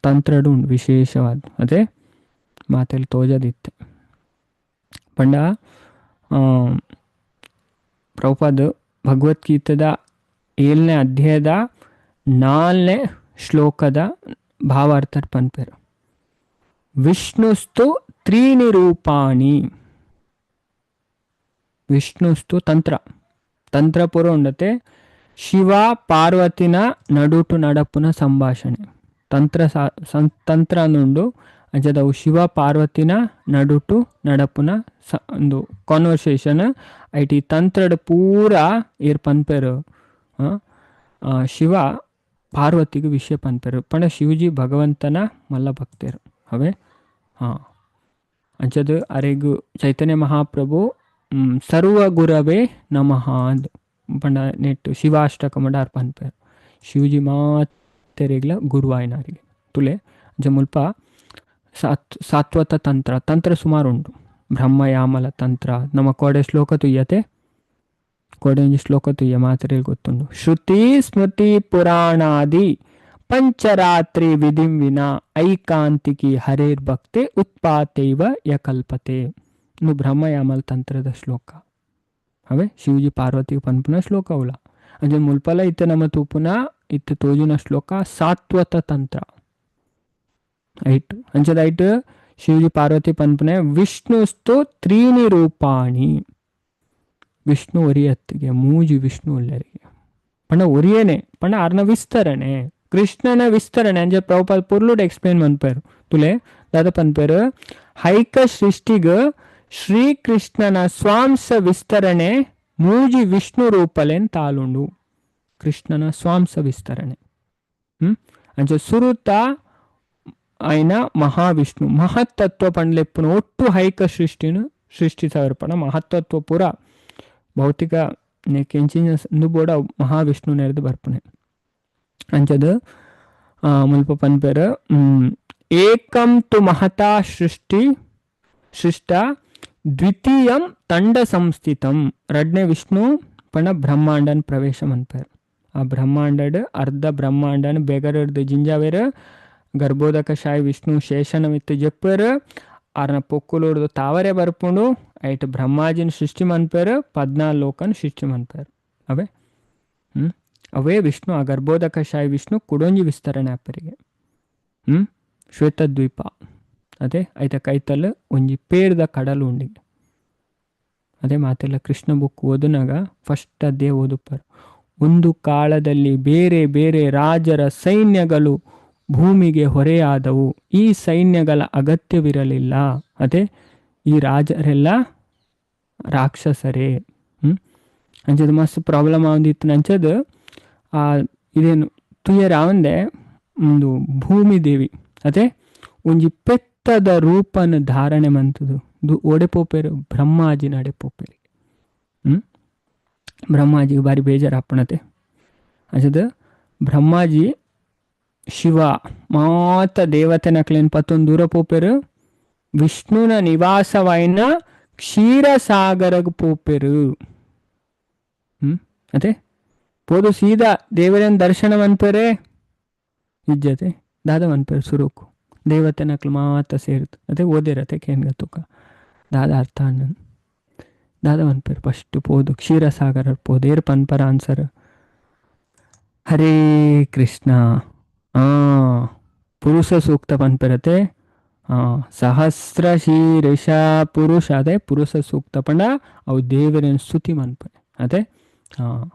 ತಂತ್ರಡು ಉಂಡು ವಿಶೇಷವಾದ. ಅದೇ ಮಾತೆಲ್ಲಿ ತೋಜದಿತ್ತೆ ಪಂಡ Prabhupada ಭಗವದ್ಗೀತೆದ 7ನೇ ಅಧ್ಯಾಯದ 4ನೇ ಶ್ಲೋಕದ ಭಾವಾರ್ಥ ಪನ್ಪೆರ್. ವಿಷ್ಣುಸ್ತು ತ್ರೀಣಿ ರೂಪಾಣಿ, ವಿಷ್ಣುಸ್ತು ತಂತ್ರ ತಂತ್ರ ಪೂರ ಉಂಡತೆ. ಶಿವ ಪಾರ್ವತಿನ ನಡುಟು ನಡಪುನ ಸಂಭಾಷಣೆ ತಂತ್ರ ತಂತ್ರ ಉಂಡು. ಅಂಚದವು ಶಿವ ಪಾರ್ವತಿನ ನಡುಟು ನಡಪುನ ಒಂದು ಕಾನ್ವರ್ಸೇಷನ್ ಐಟ್. ಈ ತಂತ್ರದ ಪೂರ ಏರ್ ಪನ್ಪೆರು, ಶಿವ ಪಾರ್ವತಿಗೆ ವಿಷಯ ಪನ್ಪೆರು ಪಂಡ ಶಿವಜಿ ಭಗವಂತನ ಮಲ್ಲ ಭಕ್ತರು ಅವೇ. ಹಾಂ, ಅಂಚದು ಅರೆಗು ಚೈತನ್ಯ ಮಹಾಪ್ರಭು ಸರ್ವ ಗುರವೇ ನಮಃ ಅಂದ್ ಪಂಡ ನೆಟ್ಟು ಶಿವಾಷ್ಟಕ ಮಡ ಪನ್ಪೆರು. ಶಿವಜಿ ಮಾತೆರೆಗ್ಲ ಗುರುವಾಯಿನಾರಿಗೆ ತುಲೆ. ಅಂಚ ಮುಲ್ಪ ಸಾತ್ವತ ತಂತ್ರ ತಂತ್ರ ಸುಮಾರು ಉಂಟು. ಬ್ರಹ್ಮಯಾಮಲ ತಂತ್ರ ನಮ್ಮ ಕೋಡೆ ಶ್ಲೋಕ ತುಯ್ಯತೆ, ಕೋಡೆ ಒಂಜಿ ಶ್ಲೋಕ ತುಯ್ಯ ಮಾತ್ರೆ ಗೊತ್ತುಂಡು. ಶ್ರುತಿ ಸ್ಮೃತಿ ಪುರಾಣಾದಿ ಪಂಚರಾತ್ರಿ ವಿಧಿಂ ವಿನಾ ಐಕಾಂತಿಕಿ ಹರೇರ್ ಭಕ್ತೆ ಉತ್ಪಾತೈವ ಯಕಲ್ಪತೆ. ಇನ್ನು ಬ್ರಹ್ಮಯಾಮಲ ತಂತ್ರದ ಶ್ಲೋಕ ಅವೇ ಶಿವಜಿ ಪಾರ್ವತಿ ಪನ್ಪುನ ಶ್ಲೋಕ ಉಲ. ಅಂಚೆ ಮುಲ್ಪಲ ಇತ್ತೆ ನಮ್ಮ ತೂಪುನ ಇತ್ತೆ ತೋಜುನ ಶ್ಲೋಕ ಸಾತ್ವತ ತಂತ್ರ ಐಟ್. ಅಂಚದ ಐಟ್ ಶಿವಜಿ ಪಾರ್ವತಿ ಪನ್ಪುನೆ ವಿಷ್ಣುಸ್ತು ತ್ರೀಣಿ ರೂಪಾಣಿ. ವಿಷ್ಣು ಒರಿಯತ್ತಿಗೆ ಮೂಜಿ ವಿಷ್ಣು ಉಲ್ಲರಿಗೆ ಪಂಡ ಒರಿಯೇನೆ ಪಂಡ ಆರ್ನ ವಿಸ್ತರಣೆ, ಕೃಷ್ಣನ ವಿಸ್ತರಣೆ. ಅಂಚೆ ಪ್ರಭುಪಾದ ಪುರ್ಲುಡ್ ಎಕ್ಸ್ಪ್ಲೇನ್ ಮನ್ಪೇರು ತುಲೆ ದಾದ ಪನ್ಪೇರು. ಹೈಕ ಸೃಷ್ಟಿಗ್ ಶ್ರೀಕೃಷ್ಣನ ಸ್ವಾಂಶ ವಿಸ್ತರಣೆ ಮೂಜಿ ವಿಷ್ಣು ರೂಪಲೇನ್ ತಾಲುಂಡು. ಕೃಷ್ಣನ ಸ್ವಾಂಶ ವಿಸ್ತರಣೆ ಅಂಚೆ ಸುರುತ ಆಯ್ನ ಮಹಾವಿಷ್ಣು ಮಹತ್ತತ್ವ ಪಂಡ್ಲೆಪ್ಪುನ ಒಟ್ಟು ಹೈಕ ಸೃಷ್ಟಿನು ಸೃಷ್ಟಿಸವರ್ಪಣ ಮಹತ್ತತ್ವ ಪೂರ ಭೌತಿಕ ಕೆಂಚಿನ ಬೋಡ ಮಹಾವಿಷ್ಣು ನೆರೆದು ಬರ್ಪಣೆ. ಅಂಚದ ಮುಲ್ಪ ಪನ್ಪೆರ್ ಏಕಂ ತು ಮಹತಾ ಸೃಷ್ಟಿ ಸೃಷ್ಟ ದ್ವಿತೀಯಂ ತಂಡ ಸಂಸ್ಥಿತಂ. ರಡ್ನೇ ವಿಷ್ಣು ಪಂಡ ಬ್ರಹ್ಮಾಂಡನ್ ಪ್ರವೇಶ ಮನ್ಪೆರ್. ಆ ಬ್ರಹ್ಮಾಂಡಡ್ ಅರ್ಧ ಬ್ರಹ್ಮಾಂಡನ್ ಬೆಗರಡ್ದು ಜಿಂಜಾವೇರ್ ಗರ್ಭೋದಕ ಶಾಯಿ ವಿಷ್ಣು ಶೇಷನ ಮಿತ್ತು ಜಪ್ಪೇರ್ ಆರ್ನ ಪೊಕ್ಕುಲೋಡ್ದು ತಾವರೆ ಬರ್ಪುಂಡು. ಐಟ್ ಬ್ರಹ್ಮಾಜಿನ ಸೃಷ್ಟಿ ಮನ್ಪೇರ್, 14 ಲೋಕನ್ ಸೃಷ್ಟಿ ಮನ್ಪೇರ್. ಅವೇ ಅವೇ ವಿಷ್ಣು ಆ ಗರ್ಭೋದಕ ಶಾಯಿ ವಿಷ್ಣು ಕುಡೊಂಜಿ ವಿಸ್ತರಣೆ ಅಪ್ಪರಿಗೆ ಶ್ವೇತದ್ವೀಪ ಅದೇ ಐತ ಕೈತಲ್ ಒಂಜಿ ಪೇರ್ದ ಕಡಲು ಉಂಡಿಗೆ. ಅದೇ ಮಾತೆಲ್ಲ ಕೃಷ್ಣ ಬುಕ್ ಓದುನಾಗ ಫಸ್ಟ್ ಅದೇ ಓದುಪ್ಪರು. ಒಂದು ಕಾಲದಲ್ಲಿ ಬೇರೆ ಬೇರೆ ರಾಜರ ಸೈನ್ಯಗಳು ಭೂಮಿಗೆ ಹೊರೆಯಾದವು, ಈ ಸೈನ್ಯಗಳ ಅಗತ್ಯವಿರಲಿಲ್ಲ. ಅದೇ ಈ ರಾಜರೆಲ್ಲ ರಾಕ್ಷಸರೇ. ಅಂಚದ ಮಸ್ತ್ ಪ್ರಾಬ್ಲಮ್ ಆವಂದಿತ್ತು. ಅಂಚದ ಆ ಇದೇನು ತುಯರ ಅವಂದೆ ಒಂದು ಭೂಮಿ ದೇವಿ ಅದೇ ಒಂಜಿ ಪೆತ್ತದ ರೂಪನ ಧಾರಣೆ ಮಂತದು ಓಡೆ ಪೋಪೇರು ಬ್ರಹ್ಮಾಜಿ ನಡೆ ಪೋಪೇರು. ಬ್ರಹ್ಮಾಜಿಗೆ ಬಾರಿ ಬೇಜಾರಾಪಣತೆ. ಅಂಚದ ಬ್ರಹ್ಮಾಜಿ ಶಿವ ಮಾತ ದೇವತೆನಕ್ಲೇನ್ ಪತ್ತೊಂದು ದೂರ ಪೋಪೇರು, ವಿಷ್ಣುನ ನಿವಾಸವಾಯಿನ ಕ್ಷೀರಸಾಗರಗ್ ಪೋಪೇರು. ಅದೇ ಪೋದು ಸೀದಾ ದೇವರನ್ ದರ್ಶನ ಮನ್ಪೇರೆ ಇಜ್ಜತೆ ದಾದ ಮನ್ಪೇರು ಸುರುಕು ದೇವತೆನಕ್ಲು ಮಾತ ಸೇರ್ತು ಅದೇ ಓದಿರತೆ ಕೇನ್ಗ ತುಕ ದಾದ ಅರ್ಥ ಅಣ್ಣನ್ ದಾದ ಮನ್ಪೇರು ಫಸ್ಟ್ ಪೋದು ಕ್ಷೀರಸಾಗರ ಪೋದು ಏರ್ ಪನ್ಪರ ಆನ್ಸರ್. ಹರೇ ಕೃಷ್ಣ. ಪುರುಷ ಸೂಕ್ತ ಪನ್ಪೆರತೆ. ಸಹಸ್ರ ಶೀರ್ಷ ಪುರುಷ ಅದೇ ಪುರುಷ ಸೂಕ್ತ ಪಂಡ ಅವು ದೇವರನ್ ಸ್ತುತಿ ಮನ್ಪನೆ. ಅದೇ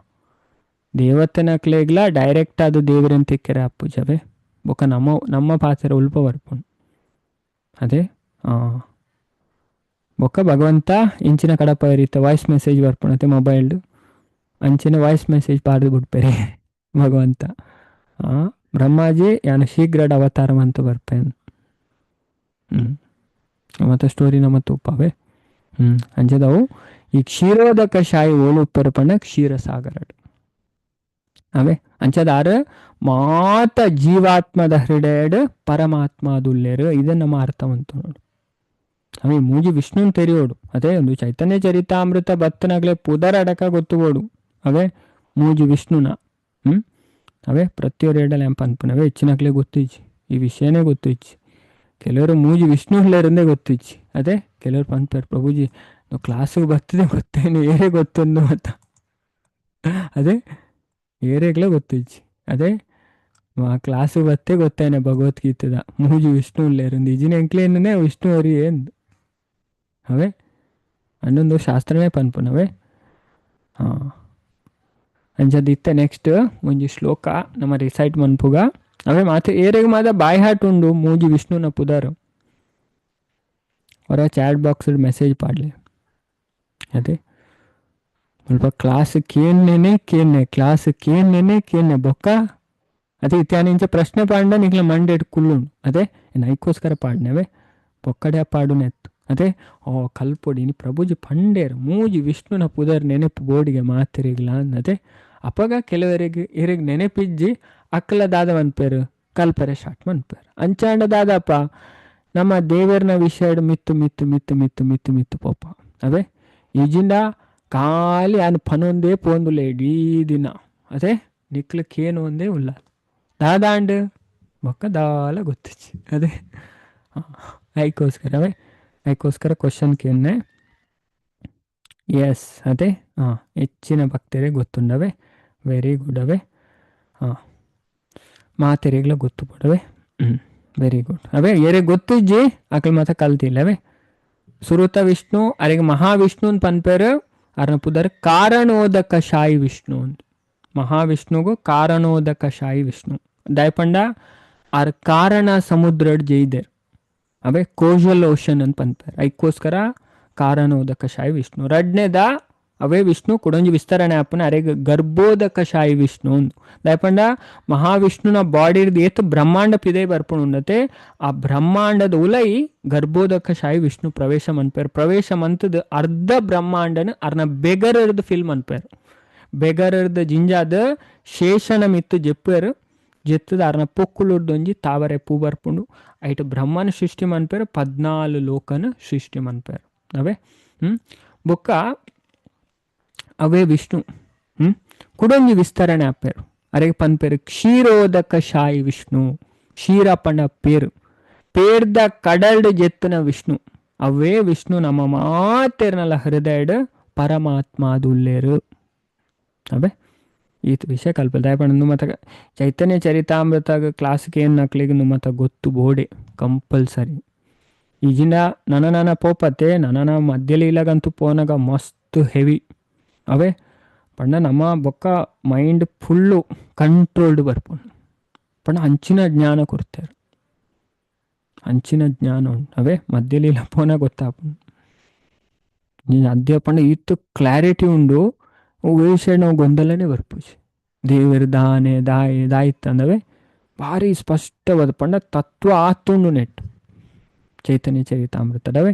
ದೇವತೆನಕ್ಲೆಗ್ಲ ಡೈರೆಕ್ಟ್ ಅದು ದೇವರನ್ ತಿಕ್ಕೆರೆ ಅಪ್ಪುಜವೇ ಬೊಕ ನಮ್ಮ ನಮ್ಮ ಪಾತ್ರ ಉಲ್ಪ ಬರ್ಪುಂಡು. ಅದೇ ಬೊಕ್ಕ ಭಗವಂತ ಇಂಚಿನ ಕಡಪ ರೀತ ವಾಯ್ಸ್ ಮೆಸೇಜ್ ಬರ್ಪುಣತೆ ಮೊಬೈಲ್ ಅಂಚಿನ ವಾಯ್ಸ್ ಮೆಸೇಜ್ ಪಾಡ್ದು ಬಿಡ್ಪೇರೆ ಭಗವಂತ. ಬ್ರಹ್ಮಾಜಿ ಯಾನು ಶೀಘ್ರಡ್ ಅವತಾರ ಅಂತ ಬರ್ಪೇನು. ಮತ್ತೆ ಸ್ಟೋರಿ ನಮ್ಮ ತೂಪಾವೆ. ಅಂಚದವು ಈ ಕ್ಷೀರೋದಕ ಶಾಯಿ ಓಲು ಪಂಡ ಕ್ಷೀರಸಾಗರ ಅವೇ ಅಂಚದಾರ ಮಾತ ಜೀವಾತ್ಮದ ಹೃದಯಡ್ ಪರಮಾತ್ಮ ದುಲ್ಲೇರು ಇದನ್ನ ನಮ್ಮ ಅರ್ಥವಂತ ನೋಡು. ಅವೇ ಮೂಜಿ ವಿಷ್ಣುನ್ ತೆರಿಯೋಡು ಅದೇ ಒಂದು ಚೈತನ್ಯ ಚರಿತಾಮೃತ ಬತ್ತನಾಗ್ಲೆ ಪುದರ ಅಡಕ ಗೊತ್ತುಬೋಡು ಅವೇ ಮೂಜಿ ವಿಷ್ಣುನ. ಅವೇ ಪ್ರತಿಯೊರು ಎಂಪ ಅನ್ಪುನವೇ ಹೆಚ್ಚಿನಕ್ಲೆ ಗೊತ್ತಿಜ್ಜಿ ಈ ವಿಷಯನೇ ಗೊತ್ತಿಜ್ಜಿ. ಕೆಲವರು ಮೂಜಿ ವಿಷ್ಣು ಹುಲ್ಲೇರಂದೇ ಗೊತ್ತಿಜ್ಜಿ. ಅದೇ ಕೆಲವರು ಪನ್ಪೇರು ಪ್ರಭುಜಿ ನಾವು ಕ್ಲಾಸಿಗೆ ಬರ್ತದೆ ಗೊತ್ತೇನು ಏರೇ ಗೊತ್ತೊಂದು ಮತ್ತ. ಅದೇ ಏರೆಗ್ಲ ಗೊತ್ತಿಜ್ಜಿ. ಅದೇ ಆ ಕ್ಲಾಸು ಬತ್ತೆ ಗೊತ್ತೇನೆ ಭಗವದ್ಗೀತೆದ ಮೂಜಿ ವಿಷ್ಣು ಉಲ್ಲೇರು ಇಜಿನ ಎಂಕ್ಲೇನೇ ವಿಷ್ಣು ಹರಿ ಎಂದು ಅವೇ ಅನ್ನೊಂದು ಶಾಸ್ತ್ರನೇ ಪನ್ಪುನವೇ. ಹಾಂ ಅಂಚದ ಇತ್ತೆ ನೆಕ್ಸ್ಟ್ ಒಂಜಿ ಶ್ಲೋಕ ನಮ್ಮ ರಿಸೈಟ್ ಮನ್ಪುಗ. ಅವೇ ಮಾತೆ ಏರೆಗ್ ಮಾತ ಬಾಯ್ ಹಾಟ್ ಉಂಡು ಮೂಜಿ ವಿಷ್ಣುನ ಪುದಾರು ಹೊರ ಚಾಟ್ ಬಾಕ್ಸ್ ಮೆಸೇಜ್ ಪಾಡ್ಲೆ. ಅದೇ ಸ್ವಲ್ಪ ಕ್ಲಾಸ್ ಕೇನ್ನೇನೆ ಕೇನ್ನೆ ಕ್ಲಾಸ್ ಕೇನ್ನೇನೆ ಕೇನ್ನೆ ಬೊಕ್ಕ ಅದೇ ಇತ್ಯಾನಿಂಚ ಪ್ರಶ್ನೆ ಪಾಂಡ ನಿಕ್ಲ ಮಂಡೆಡ್ ಕುಲ್ಲುಂಡು. ಅದೇ ನೈಕೋಸ್ಕರ ಪಾಡ್ನವೇ ಬೊಕ್ಕಡೆ ಪಾಡುನೆತ್ತು. ಅದೇ ಓ ಕಲ್ಪೊಡಿ ಇನಿ ಪ್ರಭುಜಿ ಪಂಡೇರು ಮೂಜಿ ವಿಷ್ಣುನ ಪುದರ್ ನೆನಪು ಬೋಡಿಗೆ ಮಾತಿರಿಗ್ಲ ಅದೇ ಅಪಗ ಕೆಲವರಿಗೆ ಇರಿಗೆ ನೆನಪಿಜ್ಜಿ ಅಕ್ಕಲ ದಾದ ಮನ್ಪೇರು ಕಲ್ಪರೆ ಶಾರ್ಟ್ ಮನ್ಪೇರು. ಅಂಚಾಂಡ ದಾದಪ್ಪ ನಮ್ಮ ದೇವರನ ವಿಷಯ ಮಿತ್ತು ಮಿತ್ತು ಮಿತ್ತು ಮಿತ್ತು ಮಿತ್ತು ಮಿತ್ತು ಪೋಪ. ಅವೇ ಈಜಿಂದ ಖಾಲಿ ಅನ್ ಪನೊಂದೇ ಪೋಂದುಲೆ ಇಡೀ ದಿನ. ಅದೇ ನಿಕ್ಲಕ್ಕೇನು ಒಂದೇ ಉಲ್ಲ ದಾದಾಂಡ್ ಬೊಕ್ಕ ದಾಲ ಗೊತ್ತಿಚ್ಚಿ. ಅದೇ ಐಕೋಸ್ಕರವೇ ಐಕೋಸ್ಕರ ಕ್ವಶನ್ ಕೇನ್ನೆ. ಎಸ್ ಅದೇ ಹಾಂ ಹೆಚ್ಚಿನ ಭಕ್ತರಿಗೆ ಗೊತ್ತುಂಡವೆ ವೆರಿ ಗುಡ್ ಅವೇ. ಹಾಂ ಮಾತೆರೆಗ್ಲ ಗೊತ್ತು ಪಡವೆ ವೆರಿ ಗುಡ್ ಅವೇ. ಏರೆ ಗೊತ್ತಿಜ್ಜಿ ಅಕಲ್ ಮಾತ ಕಲ್ತಿಲ್ಲವೇ. ಸುರುತ ವಿಷ್ಣು ಅರೆಗೆ ಮಹಾವಿಷ್ಣು ಅಂತ ಪನ್ಪೇರು ಅರ್ನ ಪುದರ್ ಕಾರಣೋದಕ ಶಾಯಿ ವಿಷ್ಣು ಅಂತ. ಮಹಾವಿಷ್ಣುಗು ಕಾರಣೋದಕ ಶಾಯಿ ವಿಷ್ಣು ದಾಯಪಂಡ ಆರ್ ಕಾರಣ ಸಮುದ್ರಡ್ ಜೈದೆರ್ ಅವೇ ಕೋಜಲ್ ಓಷನ್ ಅಂತ ಪನ್ಪೇರು ಐಕ್ಕೋಸ್ಕರ ಕಾರಣೋದಕ ಶಾಯಿ ವಿಷ್ಣು. ರಡ್ನೇದ ಅವೇ ವಿಷ್ಣು ಕುಡೊಂಜಿ ವಿಸ್ತರಣೆ ಆಪುನ ಅರೆಗ್ ಗರ್ಭೋದಕ ಶಾಯಿ ವಿಷ್ಣು ಅಂದು. ದಾಯಪಂಡ ಮಹಾವಿಷ್ಣುನ ಬಾಡಿರ್ದು ಏತ್ ಬ್ರಹ್ಮಾಂಡ ಪಿದೆ ಬರ್ಪುಣ ಉಂಡತೆ ಆ ಬ್ರಹ್ಮಾಂಡದ ಉಲೈ ಗರ್ಭೋದಕ ಶಾಯಿ ವಿಷ್ಣು ಪ್ರವೇಶ ಮನ್ಪೇರು. ಪ್ರವೇಶ ಮಂತದ ಅರ್ಧ ಬ್ರಹ್ಮಾಂಡನ ಅರ್ನ ಬೆಗರರ್ದು ಫಿಲ್ಮ್ ಅನ್ಪೇರು. ಬೆಗರರ್ದ ಜಿಂಜಾದ ಶೇಷನ ಮಿತ್ತು ಜೆಪ್ಪೇರು ಜೆತ್ತದ ಅರ್ನ ಪೊಕ್ಕುಲುರ್ದೊಂಜಿ ತಾವರೆ ಪೂ ಬರ್ಪುಂಡು ಐಟ್ ಬ್ರಹ್ಮನ ಸೃಷ್ಟಿ ಮನ್ಪೇರು 14 ಲೋಕನ ಸೃಷ್ಟಿ ಮನ್ಪೇರು ಅವೇ. ಬೊಕ್ಕ ಅವೇ ವಿಷ್ಣು ಕುಡೊಂಜಿ ವಿಸ್ತರಣೆ ಆಪೇರು ಅರೆಗೆ ಪನ್ಪೇರು ಕ್ಷೀರೋದಕ ಶಾಯಿ ವಿಷ್ಣು. ಕ್ಷೀರಪಣ ಪೇರು ಪೇರ್ದ ಕಡಲ್ಡ್ ಜೆತ್ತನ ವಿಷ್ಣು ಅವೇ ವಿಷ್ಣು ನಮ್ಮ ಮಾತೇರ್ನಲ್ಲ ಹೃದಯಡ್ ಪರಮಾತ್ಮ ಅದು ಅವೇ. ಈತ ವಿಷಯ ಕಲ್ಪ ದಯಪಂಡ ನುಮ್ಮತ ಚೈತನ್ಯ ಚರಿತಾಮೃತ ಕ್ಲಾಸ್ಗೆ ಏನು ನಕ್ಲಿಗೆ ನುಮ್ಮತ ಗೊತ್ತು ಬೋಡೆ ಕಂಪಲ್ಸರಿ. ಈಜಿಂದ ನನ ನನ ಪೋಪತೆ ನನ ಮಧ್ಯಲೀಲಾಗಂತೂ ಪೋನಾಗ ಮಸ್ತ್ ಹೆವಿ ಅವೇ. ಪಂಡ ನಮ್ಮ ಬೊಕ್ಕ ಮೈಂಡ್ ಫುಲ್ಲು ಕಂಟ್ರೋಲ್ಡ್ ಬರ್ಪುಂಡು ಪಂಡ ಅಂಚಿನ ಜ್ಞಾನ ಕೊಡ್ತಾರೆ ಅಂಚಿನ ಜ್ಞಾನ ಉಂಟು ಅವೇ. ಮಧ್ಯಲೀಲ ಪೋನಾಗ ಗೊತ್ತಾಪುಂಡು ನೀನು ಅದೇ ಪಂಡ ಈತು ಕ್ಲಾರಿಟಿ ಉಂಡು ವಿಷಯ ನಾವು ಗೊಂದಲನೇ ಬರ್ಪುಜಿ. ದೇವರು ದಾನೆ ದಾಯಿ ದಾಯಿತ್ತಂದವೆ ಭಾರಿ ಸ್ಪಷ್ಟವಾದ ಪಂಡ ತತ್ವ ಆತುಂಡು ನೆಟ್ಟು ಚೈತನ್ಯ ಚರಿತಾಮೃತದವೇ.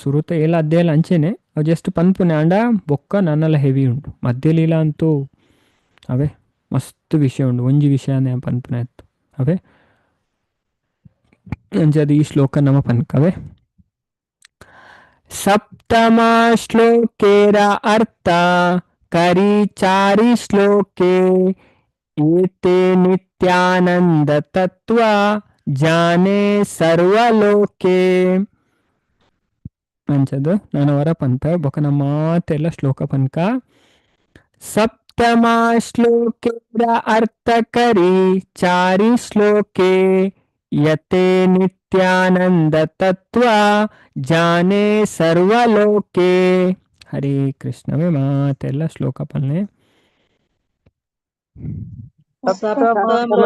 ಸುರುತ ಎಲ್ಲ ಅದೇ ಅಂಚೆನೆ ಅವು ಜಸ್ಟ್ ಪನ್ಪುನೆ ಅಂಡ ಬೊಕ್ಕ ನನ್ನೆಲ್ಲ ಹೆವಿ ಉಂಟು. ಮಧ್ಯಲೀಲ ಅಂತೂ ಅವೇ ಮಸ್ತ್ ವಿಷಯ ಉಂಟು ಒಂಜಿ ವಿಷಯನೇ ಪನ್ಪುನೆ ಆಯ್ತು ಅವೇ. ಅಂಚೆ ಅದು ಈ ಶ್ಲೋಕ ನಮ್ಮ ಪನ್ಕವೇ. ಸಪ್ತಮ ಶ್ಲೋಕೇರ ಅರ್ಥ ಕರಿ ಚಾರಿ ಶ್ಲೋಕೆ ಏತೆ ನಿತ್ಯಾನಂದ ತತ್ವ ಜಾನೆ ಸರ್ವಲೋಕೆ ಅಂಚದು ನಾನು ಅವರ ಪಂತ ಬೊಕ ನಮ್ಮ ಮಾತೆಲ್ಲ ಶ್ಲೋಕ ಪನ್ಕ. ಸಪ್ತಮ ಶ್ಲೋಕೇರ ಅರ್ಥ ಕರಿ ಚಾರಿ ಶ್ಲೋಕೆ ಯತೆ ನಿತ್ಯಾನಂದ ತತ್ವ ಜಾನೆ ಸರ್ವಲೋಕೆ. ಹರೇ ಕೃಷ್ಣವೇ ಮಾತೆಲ್ಲ ಶ್ಲೋಕ ಪನ್ನೆ. ನಿತ್ಯಾನಂದ.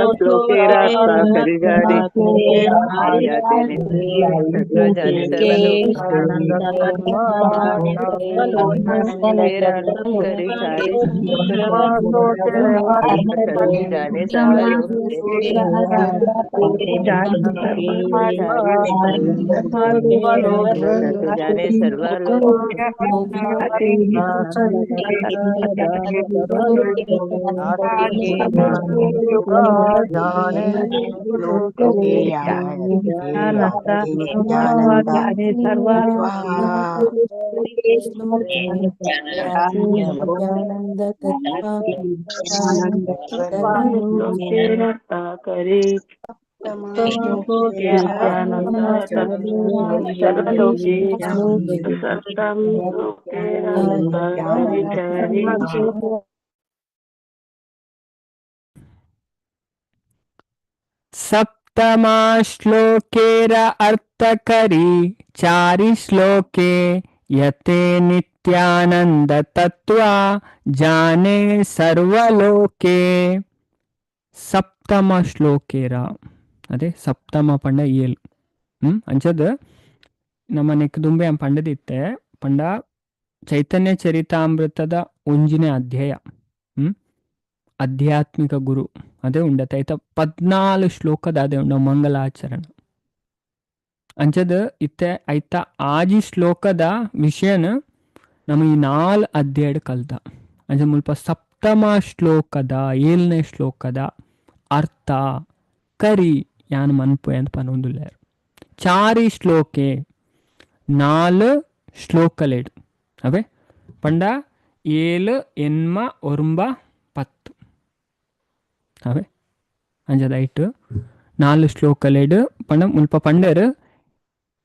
ಸಪ್ತಮ ಶ್ಲೋಕೇರ ಅರ್ಥಕರಿ ಚಾರಿ ಶ್ಲೋಕೆ ಯತೆ ನಿತ್ಯಾನಂದ ತತ್ವ ಜಾನೆ ಸರ್ವಲೋಕೆ. ಸಪ್ತಮ ಶ್ಲೋಕೇರ ಅದೇ ಸಪ್ತಮ ಪಂಡ ಏಲ್. ಅಂಚದ ನಮ್ಮ ನೆಕ್ ದುಂಬೆ ಪಂಡದಿತ್ತೆ ಪಂಡ ಚೈತನ್ಯ ಚರಿತಾಮೃತದ ಒಂಜಿನೇ ಅಧ್ಯಾಯ ಆಧ್ಯಾತ್ಮಿಕ ಗುರು ಅದೇ ಉಂಡತೆ ಐತ 14 ಶ್ಲೋಕದ ಅದೇ ಉಂಡ ಮಂಗಲಾಚರಣ. ಅಂಚದ ಇತ್ತೆ ಐತ ಆಜಿ ಶ್ಲೋಕದ ವಿಷಯನ ನಮ್ಮ ಈ 4 ಅಧ್ಯಾಯ ಕಲ್ತ. ಅಂಚ ಮುಲ್ಪ ಸಪ್ತಮ ಶ್ಲೋಕದ 7ನೇ ಶ್ಲೋಕದ ಅರ್ಥ ಕರಿ ಯಾನ್ ಮನ್ಪು ಅಂತ ಪನೊಂದುಲ್ಲೇರ್. ಚಾರಿ ಶ್ಲೋಕೆ 4 ಶ್ಲೋಕಲೇಡು ಅವೇ ಪಂಡ 7 8 9 10 ಅವೇ. ಅಂಚದ ಐಟ್ 4 ಶ್ಲೋಕಲೇಡು ಪಂಡ ಮುಲ್ಪ ಪಂಡರ್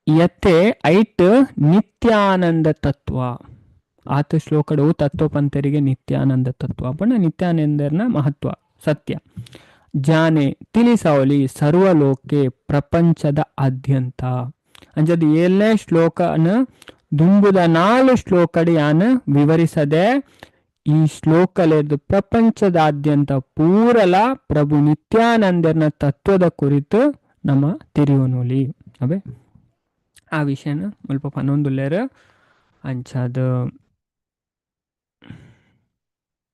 ಯತೆ ಐಟ್ ನಿತ್ಯಾನಂದ ತತ್ವ. ಆತ ಶ್ಲೋಕಡು ತತ್ವ ಪಂತರಿಗೆ ನಿತ್ಯಾನಂದ ತತ್ವ ಪಂಡ ನಿತ್ಯಾನಂದರ್ನ ಮಹತ್ವ ಸತ್ಯ ಜಾನೆ ತಿಳಿಸವಲಿ ಸರ್ವಲೋಕೆ ಪ್ರಪಂಚದ ಆದ್ಯಂತ. ಅಂಚದ 7ನೇ ಶ್ಲೋಕನ ದುಂಬುದ 4 ಶ್ಲೋಕಡು ಯಾನ್ ವಿವರಿಸದೆ ಈ ಶ್ಲೋಕಲೆರ್ದು ಪ್ರಪಂಚದಾದ್ಯಂತ ಪೂರಲ ಪ್ರಭು ನಿತ್ಯಾನಂದರ್ನ ತತ್ವದ ಕುರಿತು ನಮ್ಮ ತಿರಿಯೋನೋಲಿ ಅವೇ ಆ ವಿಷಯನ ಮುಲ್ಪ ಪನೊಂದುಲ್ಲೇರ್. ಅಂಚಾದ